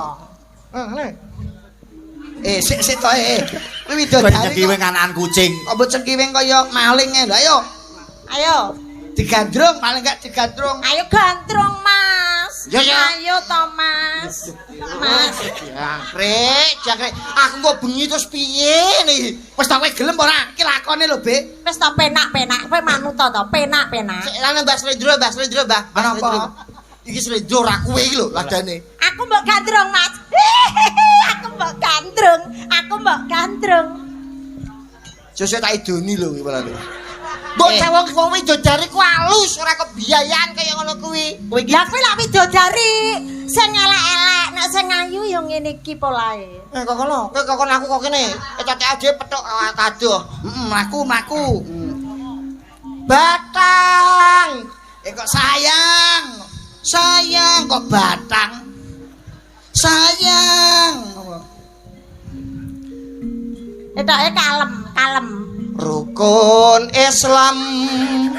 Eh, sik sik to eh. Kuwi Kok widodari. nyekiwing anakan kucing. Kok mbok cengkiwing kaya maling e lho. Ayo Ayo. digandrung paling gak digandrung. Ayo gandrung Mas. Ya, ya. Ayo to Mas. Mas. Jangkrik, jangkrik. Aku kok bengi terus piye nih? Wis ta kowe gelem ora? Iki lakone lho, Bek. Wis to penak-penak kowe manut to to penak-penak. Sik lan Mbah Slendro, Mbah Slendro, Mbah. Mbah Kenapa? Slendro. Iki slendro ora kowe iki lho ladane. Aku mbok gandrung Mas. Aku mbok gandrung. Aku mbok gandrung. Sesuk tak idoni lho kuwi malah. Mbok cewek wong widodari ku alus ora kebiayaan kaya ngono kuwi. Kowe iki Lah kowe lak widodari sing elek-elek nek sing ayu ya ngene iki polahe. Eh kok kono, kowe kok kono aku kok kene. Eh cocok dhewe pethuk kadoh. heeh mlaku mlaku. Batang. Eh kok sayang. Sayang kok batang. Sayang. Etoke kalem, kalem. Rukun Islam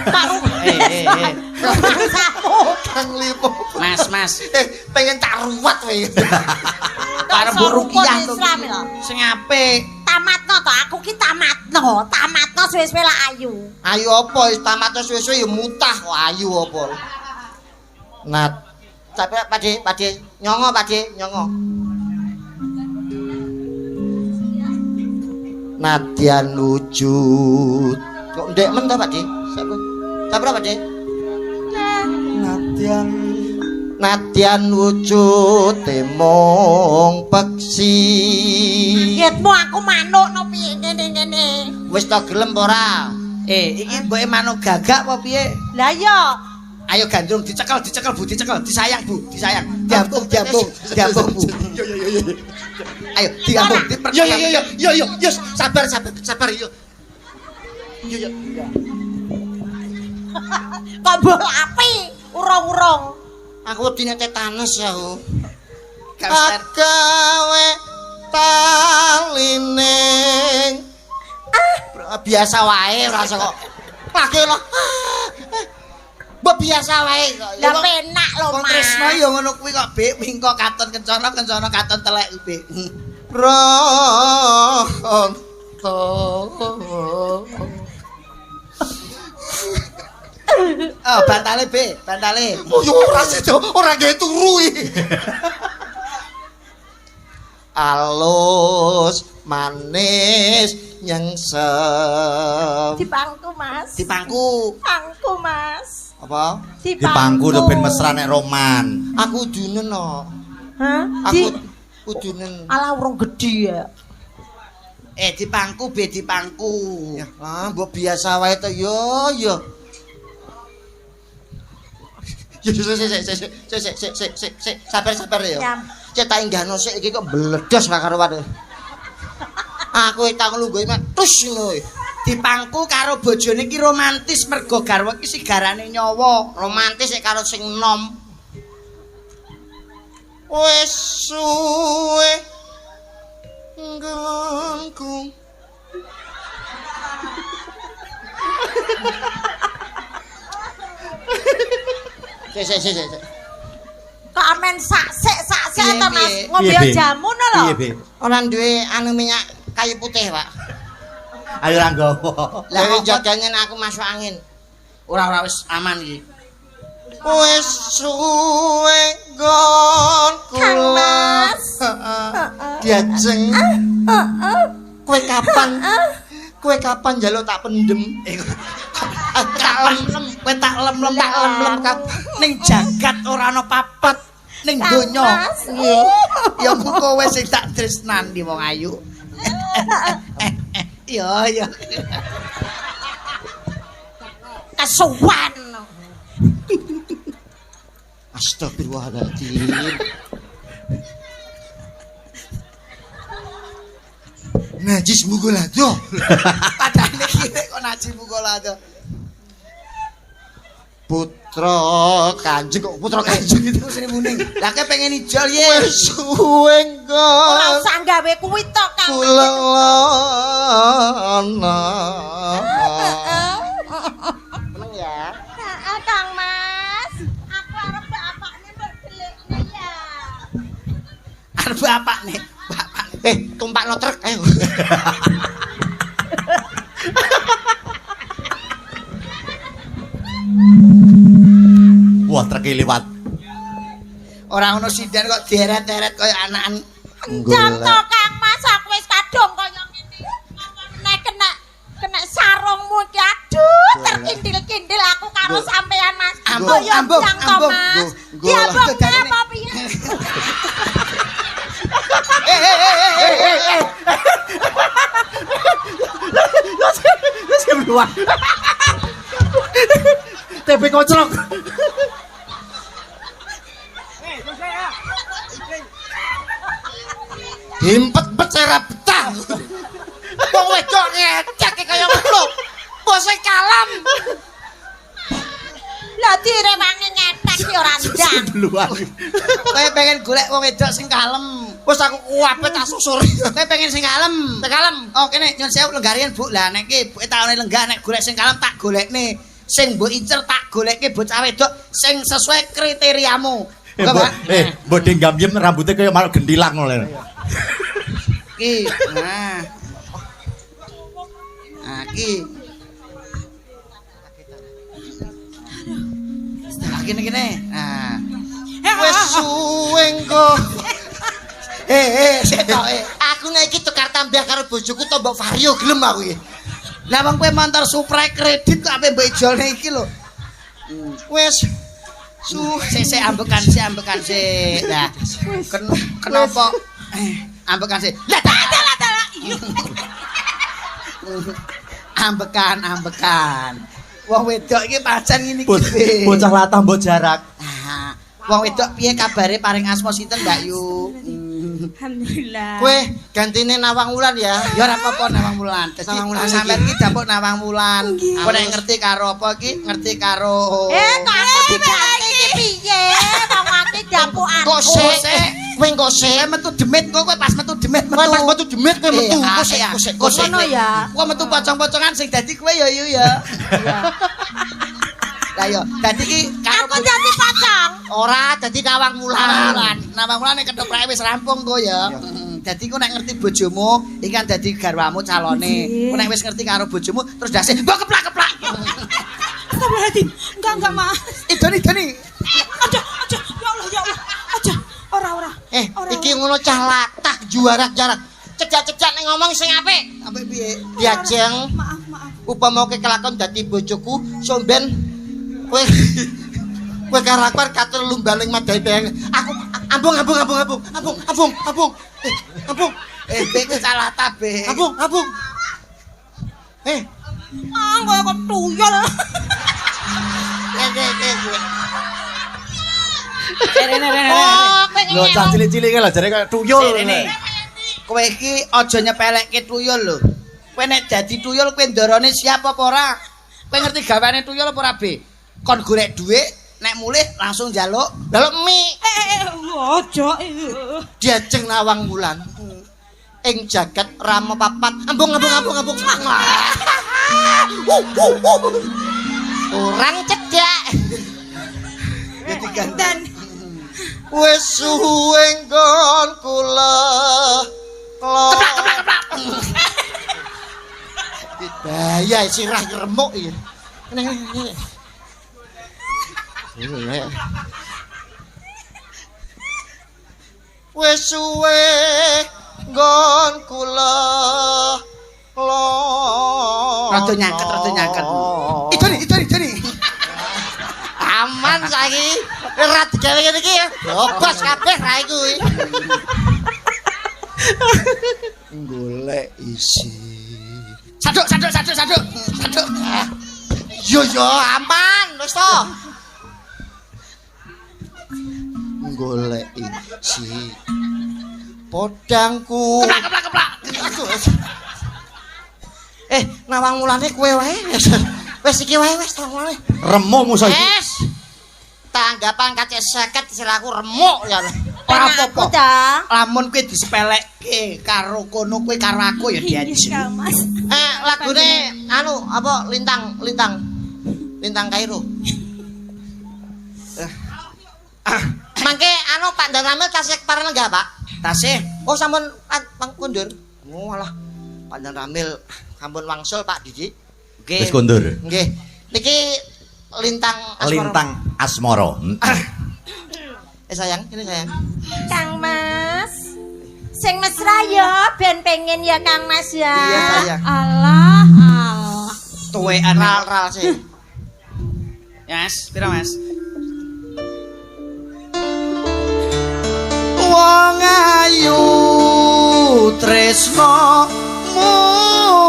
Pak Eh, eh, eh. Rumangsamu. kang lipo. Mas, Mas. Eh pengen tak ruwat kowe. Parem mbok rukiah to. Islam lho. Sing apik. Tamatno to, aku ki tamatno, tamatno suwe-suwe lak ayu. Ayu apa wis tamat suwe-suwe ya mutah kok ayu apa. Nat. Tapi Pakde, Pakde, nyongo Pakde, nyongo. Nadyan wujud. Kok ndek men to Pakde? Sapa? Sapa Pakde? Nadyan Nadyan wujud mung peksi. Kagetmu aku manuk no piye ngene-ngene. Wis to gelem apa ora? Eh, iki mboke manuk gagak apa piye? Lah iya, Ayo gandrung dicekel, dicekel Bu, dicekel, disayang Bu, disayang. Diambung, diambung, diambung Bu. Yo yo yo yo. Ayo diambung, diperkuat. Yo yo yo yo yo yo sabar sabar sabar yo. Yo yo. kok mbok api urung-urung. Aku wedi nek tetanus ya aku. Gak usah. Agawe talining. Biasa wae ora usah kok. Lagi lho. Mbok biasa wae kok. Lah penak lho, Wong Mas. tresno ya ngono kuwi kok, Bik. Mingko katon kencana, kencana katon telek kuwi, Bik. Bronto. Oh, bantale, Bik, bantale. Oh, yo ora sida, ora gawe turu iki. Alus manis nyengsem. Dipangku, Mas. Dipangku. Pangku, Mas. Apa? Dipangku lho ben mesra nek roman. Aku udunen no. Hah? Aku Di udunen. alah urung gedhe ya. Dipangku, Bik, dipangku. Ya, lah mbok biasa wae to yo yo. Yo yo sik sik sik sik sik sik sik sik sabar ya. Cek tak inggahno sik iki kok mbledos ra karuan. Aku tak lungguhe mek tus ngono. Dipangku karo bojone iki romantis mergo garwa iki sigarane nyawa. Romantis sik karo sing nom. Wis suwe nggonku. Sik sik sik sik. Kok amen sak sik to Mas. Ngombe jamu no lho. Piye, Bi? Ora duwe anu minyak kayu putih, Pak. Ayo ra nggawa. Lah jagane aku masuk angin. Ora wis aman iki. Wis suwe nggon kula. Diajeng. Kowe kapan? Kowe kapan njaluk tak pendem? Tak lem-lem, kowe tak lem-lem, tak lem-lem kapan? Ning jagat ora ana papat ning donya. Ya mung kowe sing tak tresnani wong ayu. Ya ya. Kesuwen. Astagfirullahaladzim. Najis mugolado. Padahal iki kok najis mugolado. Putra Kanjeng kok putra Kanjeng itu sing muning. Lah kowe pengen ijol ye. Wis suwe nggon. Ora usah gawe kuwi to, Kang. Kula ana. Meneng ya. Heeh, Kang Mas. Aku arep bapakne mbok delikne ya. Arep bapakne, bapakne. Tumpakno truk ayo. Wah, truk liwat. Ora ono sinden kok dieret-eret kaya anakan. Ndang to Kang Mas, aku wis kadung kaya ngene. Nek kena sarungmu iki aduh terkindil-kindil aku karo sampean Mas. Ambung, ambung, ambung. Ya ambung apa piye? Eh. Wis keluar. TB koclok. Dimpet-pet ora betah. Wong wedok ngecek kaya ngono. Bose kalem. Lah direwangi ngetek ki ora ndang. Kowe pengen golek wong wedok sing kalem. Wis aku kuwabet tak susur. Kowe pengen sing kalem. Sing kalem. Oh kene nyun sewu lenggarian Bu. Lah nek iki buke taune lenggah nek golek sing kalem tak golekne. Sing mbok incer tak golekke bocah wedok sing sesuai kriteriamu. Mbok ding gamyem rambutnya kaya manuk gentilang ngono. Ki, nah. Nah, ki. Nah, kene. Nah. Wis suwe engko. Setoke. Aku nek iki tukar tambah karo bojoku to mbok Vario gelem aku iki. Lah wong kowe motor Supra kredit kok ape mbok ijolne iki lho. Wis sik ambekan sik. Lah kenapa ambekan sik. Lah dalah. Ambekan. Wong wedok iki pancen ngene iki. Bocah latah mbok jarak. Ah, wong wedok piye kabare paring asma sinten Mbak Yu? Alhamdulillah. Kowe gantine Nawang Wulan ya. Ya ora apa-apa Nawang Wulan. Dadi Nawang Wulan sampean iki dapuk Nawang Wulan. Aku nek ngerti karo apa iki, ngerti karo Kok aku diganti iki piye? Wong ati dapuk aku. Kok sik? Kowe kok sik? Kowe metu demit kok, kowe pas metu demit metu. Kowe pas metu demit kowe metu. Eh, Kok sik ah, kok sik kok kok sik. Ngono ya. Kok metu pocong-pocongan sing dadi kowe ya yu ya. Lah yo, dadi iki karo Aku dadi pocong. Ora dadi Nawang Wulan. Wulan. Nawang Wulan nek kethoprake wis rampung kok ya. Dadi ku nek ngerti bojomu, iki kan dadi garwamu calone. Ku nek wis ngerti karo bojomu terus ndase mbok keplak-keplak. Astagfirullahaladzim. Enggak, enggak, Mas. Idoni idoni. Aja, aja. Ya Allah, ya Allah. Aja. Ora, ora. Eh, Ora, iki ngono cah latah juarak-jarak. Cecak-cecak nek ngomong sing apik. Apik piye? Diajeng. Maaf, maaf. Upama kowe kelakon dadi bojoku, somben kowe kowe karo aku arep katur lumbaling madhae bayang. Aku ambung ambung ambung ambung ambung ambung ambung. Eh, ambung. Eh, be ku salah ta, be. Ambung ambung. Eh, Ah, kaya kok tuyul. eh, eh, eh. Rene rene. Oh, kowe Lho cah cilik-cilik ki lho jare kaya tuyul. Rene. Kowe iki aja nyepelekke tuyul lho. Kowe nek dadi tuyul kowe ndorone siap apa ora? Kowe ngerti gaweane tuyul apa ora, Be? Kon golek dhuwit, nek mulih langsung njaluk. Jaluk mie. Eh, aja. Diajeng Nawang Wulan. Ing jagat Rama papat. Ambung ambung ambung ambung. Kurang cedhak. Ya diganti. Dan Wis suwe nggon kula. Keplak keplak keplak. Bahaya sirah remuk iki. Ngene ngene. Wis suwe nggon kula. Rada nyangket, rada nyangket. Idoni, idoni, idoni. Aman saiki. Ora digawe ngene iki ya. Bobos kabeh ra kuwi. Golek isi. Saduk, saduk, saduk, saduk. Saduk. Yo yo aman wis to. Golek isi. Podangku. Keplak, keplak, keplak. Aduh. Eh, Nawang Wulane kowe wae. Wis iki wae wis Nawang Wulane. Remuk musuh iki. Wis. Tanggapan kacek 50 sirahku remuk ya. Ora aku apa-apa. ta. Lamun kowe disepelekke karo kono kowe karo aku ya diajeng. Iya, Mas. Eh, lagune anu apa lintang lintang. Lintang Kairo. Mangke anu Pak Danramil tasih pareng enggak, Pak? Tasih. Oh, sampun pang kundur. Oh, alah. Pak Danramil sampun wangsul Pak Didi. Nggih. Wis kondur. Nggih. Niki Lintang Asmara. Lintang Asmara. Eh sayang, ini sayang. Kang Mas. Sing mesra ya, ben pengen ya Kang Mas ya. Iya, sayang. Allah, Allah. Tuwekan. Ral-ral sih. Ya, Mas, piro, Mas? Wong ayu tresno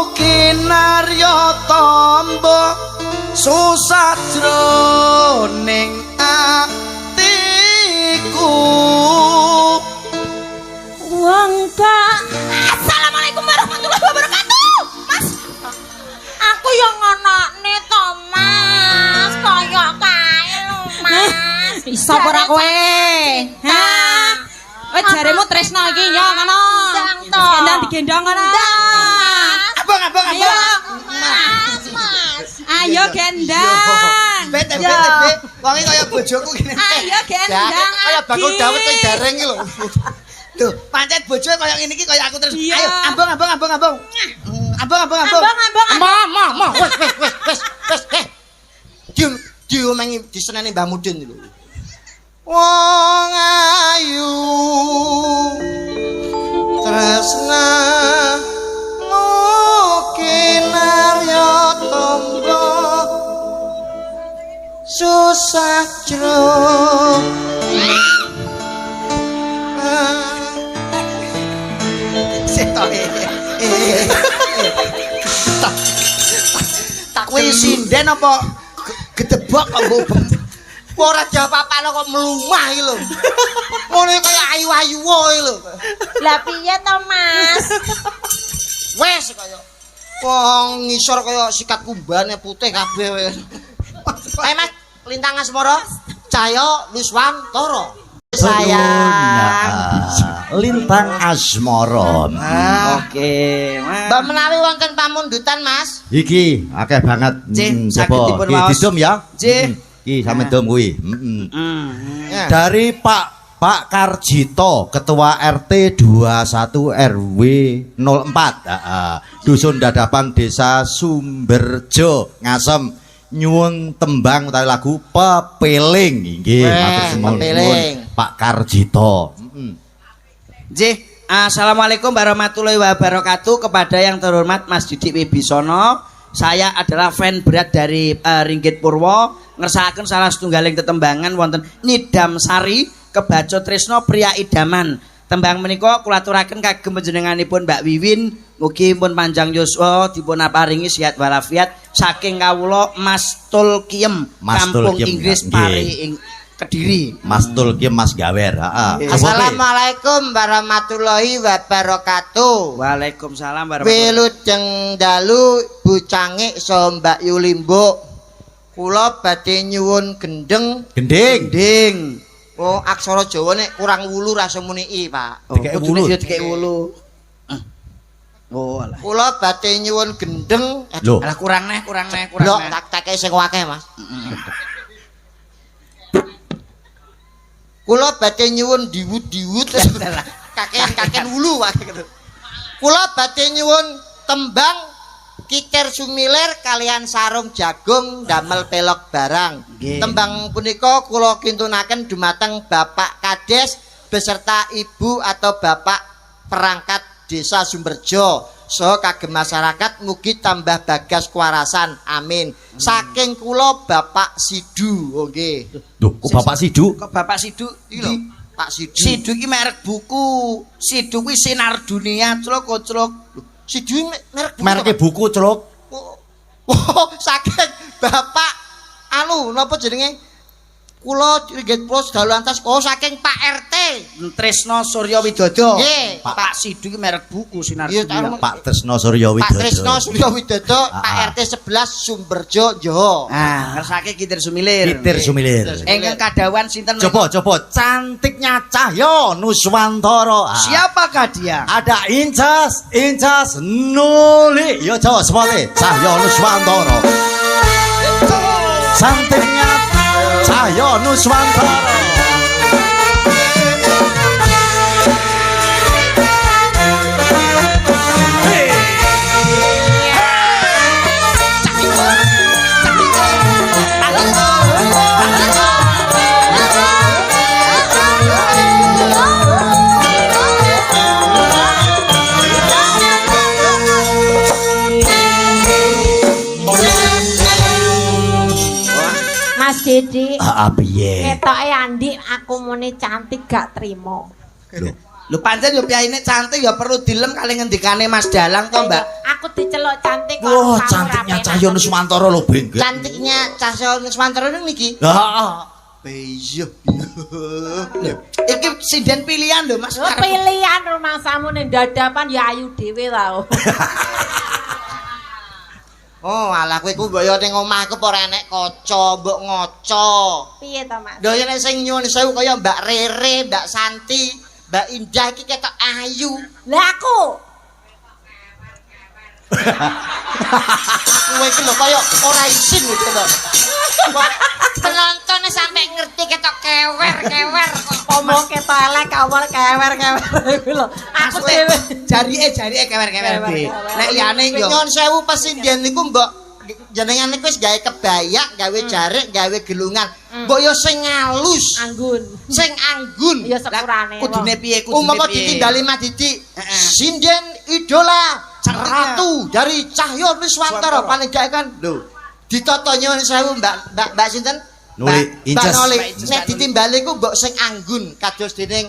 mukinarya tamba susah jroning atiku. Wong Pak. Assalamualaikum warahmatullahi wabarakatuh. Mas. Aku yo ngonokne to, Mas. Kaya kae lho, Mas. Iso apa ora kowe? Ha? Kowe jaremu tresno iki ya ngono. Ndang to. Gendang digendong ngono. Ndang to, Mas. Abang, abang, Ayo. abang. Mas, Mas. Ayo gendang. Be, be, be, be. Wonge kaya bojoku ngene. Ayo gendang. Kaya bakul dawet sing dereng iki lho. Lho, pancet bojoe kaya ngene iki kaya aku terus. Iya. Ayo, ambung, ambung, ambung, ambung. Ambung, ambung, ambung. Abang, abang, abang. Ma, ma, ma, wes wes wes wes wes eh. Diomengi diseneni Mbah Mudin lho. Wong ayu tresna mukinarya tamba susah jro. Setoke. Tak kuwi sinden apa gedebok kok mbok Ora jawab apa-apa kok mlumah iki lho. Ngono kaya ayu-ayu wae lho. Lah piye to, Mas? Wes kaya wong ngisor kaya sikat kumbane putih kabeh wes. Ayo Mas, Lintang Asmara, Cahyo Nuswantara. Sayang. Lintang Asmara. Oke, Mas. Mbak menawi wonten pamundutan, Mas. Iki akeh banget. Nggih, saged Coba dipun iki waos. didum ya. Nggih. Iki sampe dum kuwi. Ya. Dari Pak Karjito, Ketua RT 21 RW 04, heeh. Dusun Dadapan Desa Sumberjo, Ngasem, nyuwun tembang utawi lagu Pepeling. Nggih, Weh, matur suwun. Pepeling. Pak Karjito. Nggih, assalamualaikum warahmatullahi wabarakatuh kepada yang terhormat Mas Didik Wibisono. Saya adalah fan berat dari Ringgit Purwo, ngersakaken salah setunggaling tetembangan wonten Nyidam Sari Kebaco Tresno Pria Idaman. Tembang menika kula aturaken kagem panjenenganipun Mbak Wiwin, mugi pun panjang yuswa dipun paringi sehat walafiat saking kawula Mas Tulkiem, Mas Kampung Tulkiem, Inggris nggih. Pari ing Kediri. Mas Tulkiem Mas Gawer, heeh. Assalamualaikum warahmatullahi wabarakatuh. Waalaikumsalam warahmatullahi. Wilujeng dalu Bu Cangik saha Mbak Yulimbo. Kula badhe nyuwun gendeng. Gending. Ding. Oh, aksara Jawa nek kurang wulu rasa muni i, Pak. Oh, Dikek kudune wulu. ya dikek wulu. Oh, alah. Kula badhe nyuwun gendeng. Lho, Alah kurang neh, kurang neh, kurang Blok neh. tak tekeki sing akeh, Mas. Kula badhe nyuwun diwut-diwut. Kakean-kakean wulu wae gitu. Kula badhe nyuwun tembang Kikir Sumilir kalian sarung jagung damel pelok barang. Nggih. Tembang punika kula kintunaken dumateng Bapak Kades beserta ibu atau bapak perangkat Desa Sumberjo. Saha kagem masyarakat mugi tambah bagas kewarasan. Amin. Saking kula Bapak Sidu. Oh nggih. Duh, kok Bapak Sidu? Kok Bapak Sidu? Iki lho, Pak Sidu. Sidu iki merek buku. Sidu kuwi sinar dunia, clok koclok. Sidu merek buku. Merke buku, Celuk. Oh, saking Bapak anu napa jenenge? Kula Ringgit Plus dalu antas oh saking Pak RT. Tresno Surya Widodo. Nggih, Pak Sidu iki merek buku sinar Iya, dunia. Pak Tresno Surya Widodo. Pak Tresno Surya Widodo, Pak RT 11 Sumberjo Joho. Ah, ngersake Kitir Sumilir. Kitir Sumilir. Ingkang kadhawan sinten? Coba, coba cantiknya Cahyo Nuswantoro. Ah. Siapakah dia? Ada Incas, Incas Nuli. Yo coba semuanya Cahyo Nuswantoro. Cantiknya Cahyo Nuswantoro. Mas Didi, Ah, piye? ketoke Andi aku muni cantik gak trimo. Lho, Lho pancen yo piyayine cantik ya perlu dilem kali ngendikane Mas Dalang to, Mbak. Aku diceluk cantik kok. Wah, kamu cantiknya ra Cahyo penak. Nuswantoro lho, Beng. Cantiknya Cahyo Nuswantoro niki. Ah, Iya. Iki sinden pilihan lho Mas. Lho, pilihan rumangsamu ning dadapan ya ayu dhewe tau. Oh, alah kowe ku mbok yo ning omahku apa ora enek kaca, mbok ngaca. Piye to, Mas? Lho yen sing nyuwun sewu kaya Mbak Rere, Mbak Santi, Mbak Indah iki ketok ayu. Lah aku Kowe iki lho kaya ora isin gitu lho. Penontonnya sampai ngerti ketok kewer-kewer kok. omong ketok elek, omong kewer-kewer iku lho. Aku dhewe Jarike jarike kewer-kewer dhewe. Nek liyane yo Nyuwun sewu pesinden niku mbok jenengan niku wis gawe kebaya, gawe jarik, gawe gelungan. Mbok yo sing halus, anggun. sing anggun. Ya sepurane. kudune piye kudune Umpama piye. ditimbali Mas Didi, Heeh. sinden idola Cantiknya. ratu dari Cahyo Nuswantoro paling gak kan lho. Ditata nyuwun sewu Mbak Mbak Mbak sinten? Nuli, Mbak Inces. Noli. Mbak Inces, Nek Mbak Nuli. ditimbali ku mbok sing anggun kados dening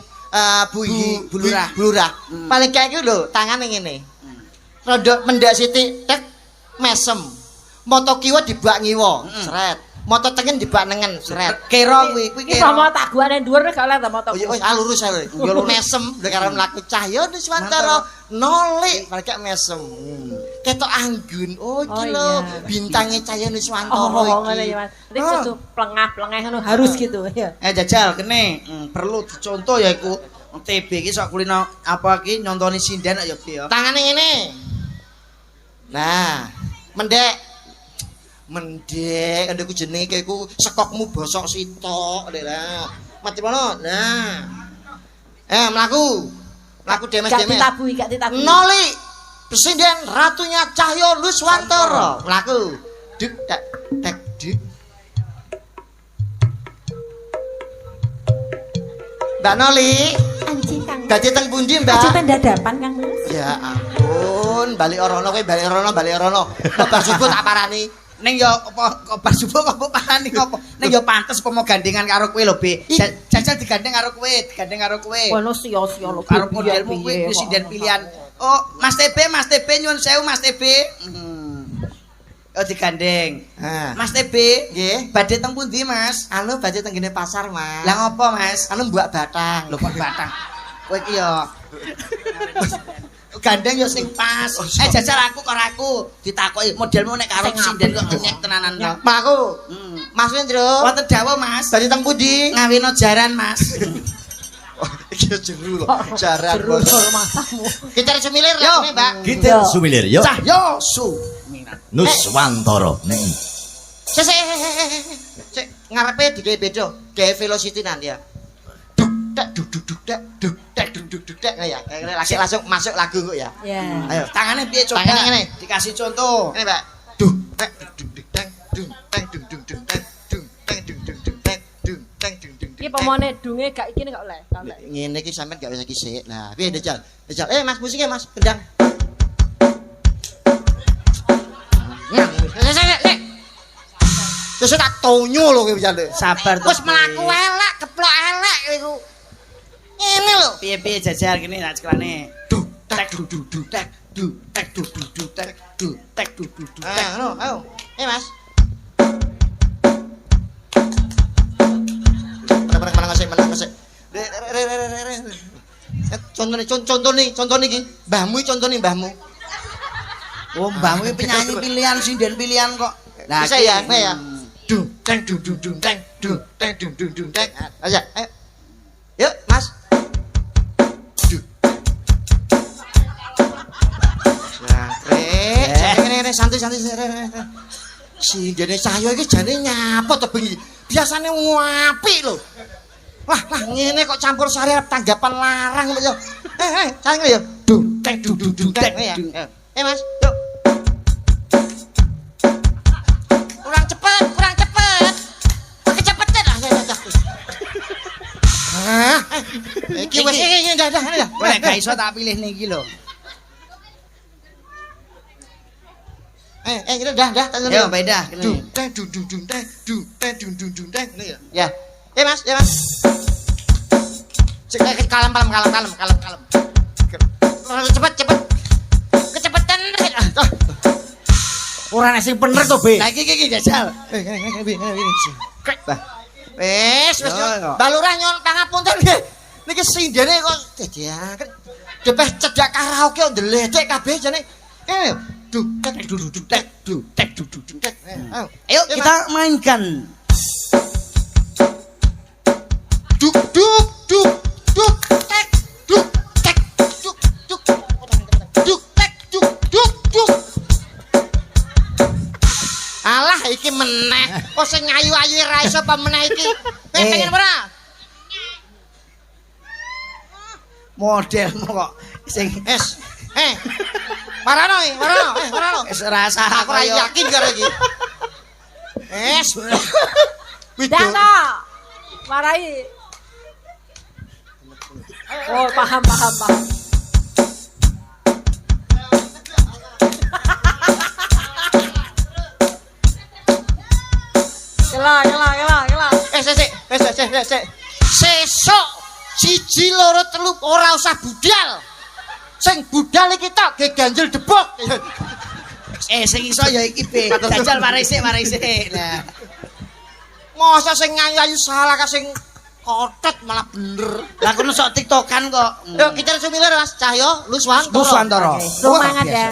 Bu Bu Lurah. Bu Lurah. Paling gak iku lho tangane ngene. Rodok mendhak sithik tek mesem. Moto kiwa dibak ngiwa, sret. Moto tengen dibak nengen, sret. Kira kuwi kuwi Iki kira. sama tak guane dhuwur gak oleh ta moto. Oh iya, oh, lurus ae. Mesem lho karo mlaku Cahyo Nuswantara nolik paling gak mesem. Ketok anggun. Oh iki Oh, lho iya. bintange Cahyo Nuswantara Oh, iki. ngono ya, Mas. Iki kudu plengah-plengeh ngono harus gitu ya. Eh jajal kene perlu dicontoh ya iku. TB iki sok kulino apa iki nyontoni sinden kok ya Bi ya. Tangane ngene. Nah, mendek. Mendek, ndek jenenge iku sekokmu bosok sitok, Dek lah. Mati mono. Nah. Mlaku. Mlaku demes-demes. Gak ditabuhi, gak ditabuhi. Noli. Presiden Ratunya Cahyo Nuswantoro. Mlaku. Duk tek tek duk. Mbak Noli. Anjing Kang. Gaji teng pundi, Mbak? Aja pendadapan Kang Mas. Ya ampun, balik orono kowe, balik rono, balik rono. Kok bar subuh tak parani. Ning ya apa kok bar subuh kok mbok parani apa? Ning ya pantes apa mau gandengan karo kowe lho, Bi. Jajal digandeng karo kowe, digandeng karo kowe. Kono sia-sia lho. Karo modelmu kowe presiden pilihan. Oh, Mas TB, Mas TB nyuwun sewu Mas TB. Oh digandeng. Mas TB, nggih. Badhe teng pundi, Mas? Anu badhe teng ngene pasar, Mas. Lah ngopo, Mas? Anu mbuak batang. Lho kok batang. Kowe iki ya gandeng ya sing pas. Jajal aku karo aku ditakoki modelmu nek karo sinden kok ngenyek tenanan to. Aku. Mas Wendro. Wonten dawuh, Mas. Badhe teng pundi? Ngawino jaran, Mas. Iki jeru lho. Jaran. Jeru masamu. Gitar sumilir lagune, Mbak. Gitar sumilir yo. Cahyo Su. Nuswantoro. Sik sik sik ngarepe digawe beda, gawe velocity nanti ya. Duk tek duk duk duk tek duk tek duk duk duk tek ya. Langsung masuk lagu kok ya. Ya. Ayo, tangane piye coba? Tangane ngene. Dikasih contoh. Ngene, Pak. Duk tek duk duk duk tek duk tek duk duk duk tek duk tek duk duk duk tek duk tek duk duk. Iki pomone dunge gak iki gak oleh. Ngene iki sampean gak wis iki sik. Nah, piye Dejal? Dejal. Mas musiknya Mas, kendang. Sik. Terus tak tonyo lho kowe jane. Sabar to. Wis mlaku elek, keplok elek kowe iku. Ngene lho. Piye-piye jajal kene tak ceklane. Duk tek duk duk duk tek duk tek duk duk duk tek duk tek duk duk duk tek. Ngono, ayo. Mas. Menang sik, menang sik. Re re re re. Contone iki. Mbahmu iki contone mbahmu. Oh, mbahmu iki penyanyi pilihan, sinden pilihan kok. Nah, bisa ya, ya. Dung teng dung dung dung teng dung teng dung dung dung teng. Ayo, ayo. Yuk, Mas. Duh. Nah, re, santai santai re. Sindene Cahyo iki jane nyapa to bengi. Biasane apik lho. Wah, lah ngene kok campur sari arep tanggapan larang kok ya. Cahyo ya. Dung teng dung dung dung teng ya. Mas, yuk. Kurang cepet, kurang cepet. Kecepetan lah. Hah? Iki wis iki ndah ndah ndah. Kowe nek gak iso tak pilih niki lho. Ini dah dah tak. Yo, beda. Dung teng dung dung dung teng dung teng dung dung dung teng. Ini ya. Ya. Mas, ya Mas. Cek kalem kalem kalem kalem kalem kalem. Cepet cepet. Kecepetan. Ora nek sing bener to, Be. Lah iki iki jajal. Bah. Wis wis. Mbah Lurah nyuwun pangapunten nggih. Niki sindene kok dadiaken. Depeh cedhak karaoke kok ndeledek kabeh jane. Duk tek duk duk tek duk tek duk duk tek. Ayo kita mainkan. Duk duk duk duk tek duk tek duk duk duk tek duk duk duk. Alah iki meneh. Kok sing ayu-ayu ra iso apa meneh iki? Kowe pengen ora? Modelmu kok sing es. Marano iki, marano, marano. Wis rasa aku ora yakin karo iki. Es. Ndak to. Warai. Oh, paham, paham, paham. Kela, kela, kela, kela. Sik, sik, sik, sik. Sesuk 1 2 3 ora usah budal. Sing budal iki tok ge ganjel debok. Sing iso ya iki Be. Jajal warai sik, warai sik. Lah. Masa sing ayu-ayu salah ka sing kotet malah bener. Lah kono sok tiktokan kok. Yuk kita sumilir Mas Cahyo Nuswantoro. Nuswantoro. Semangat ya.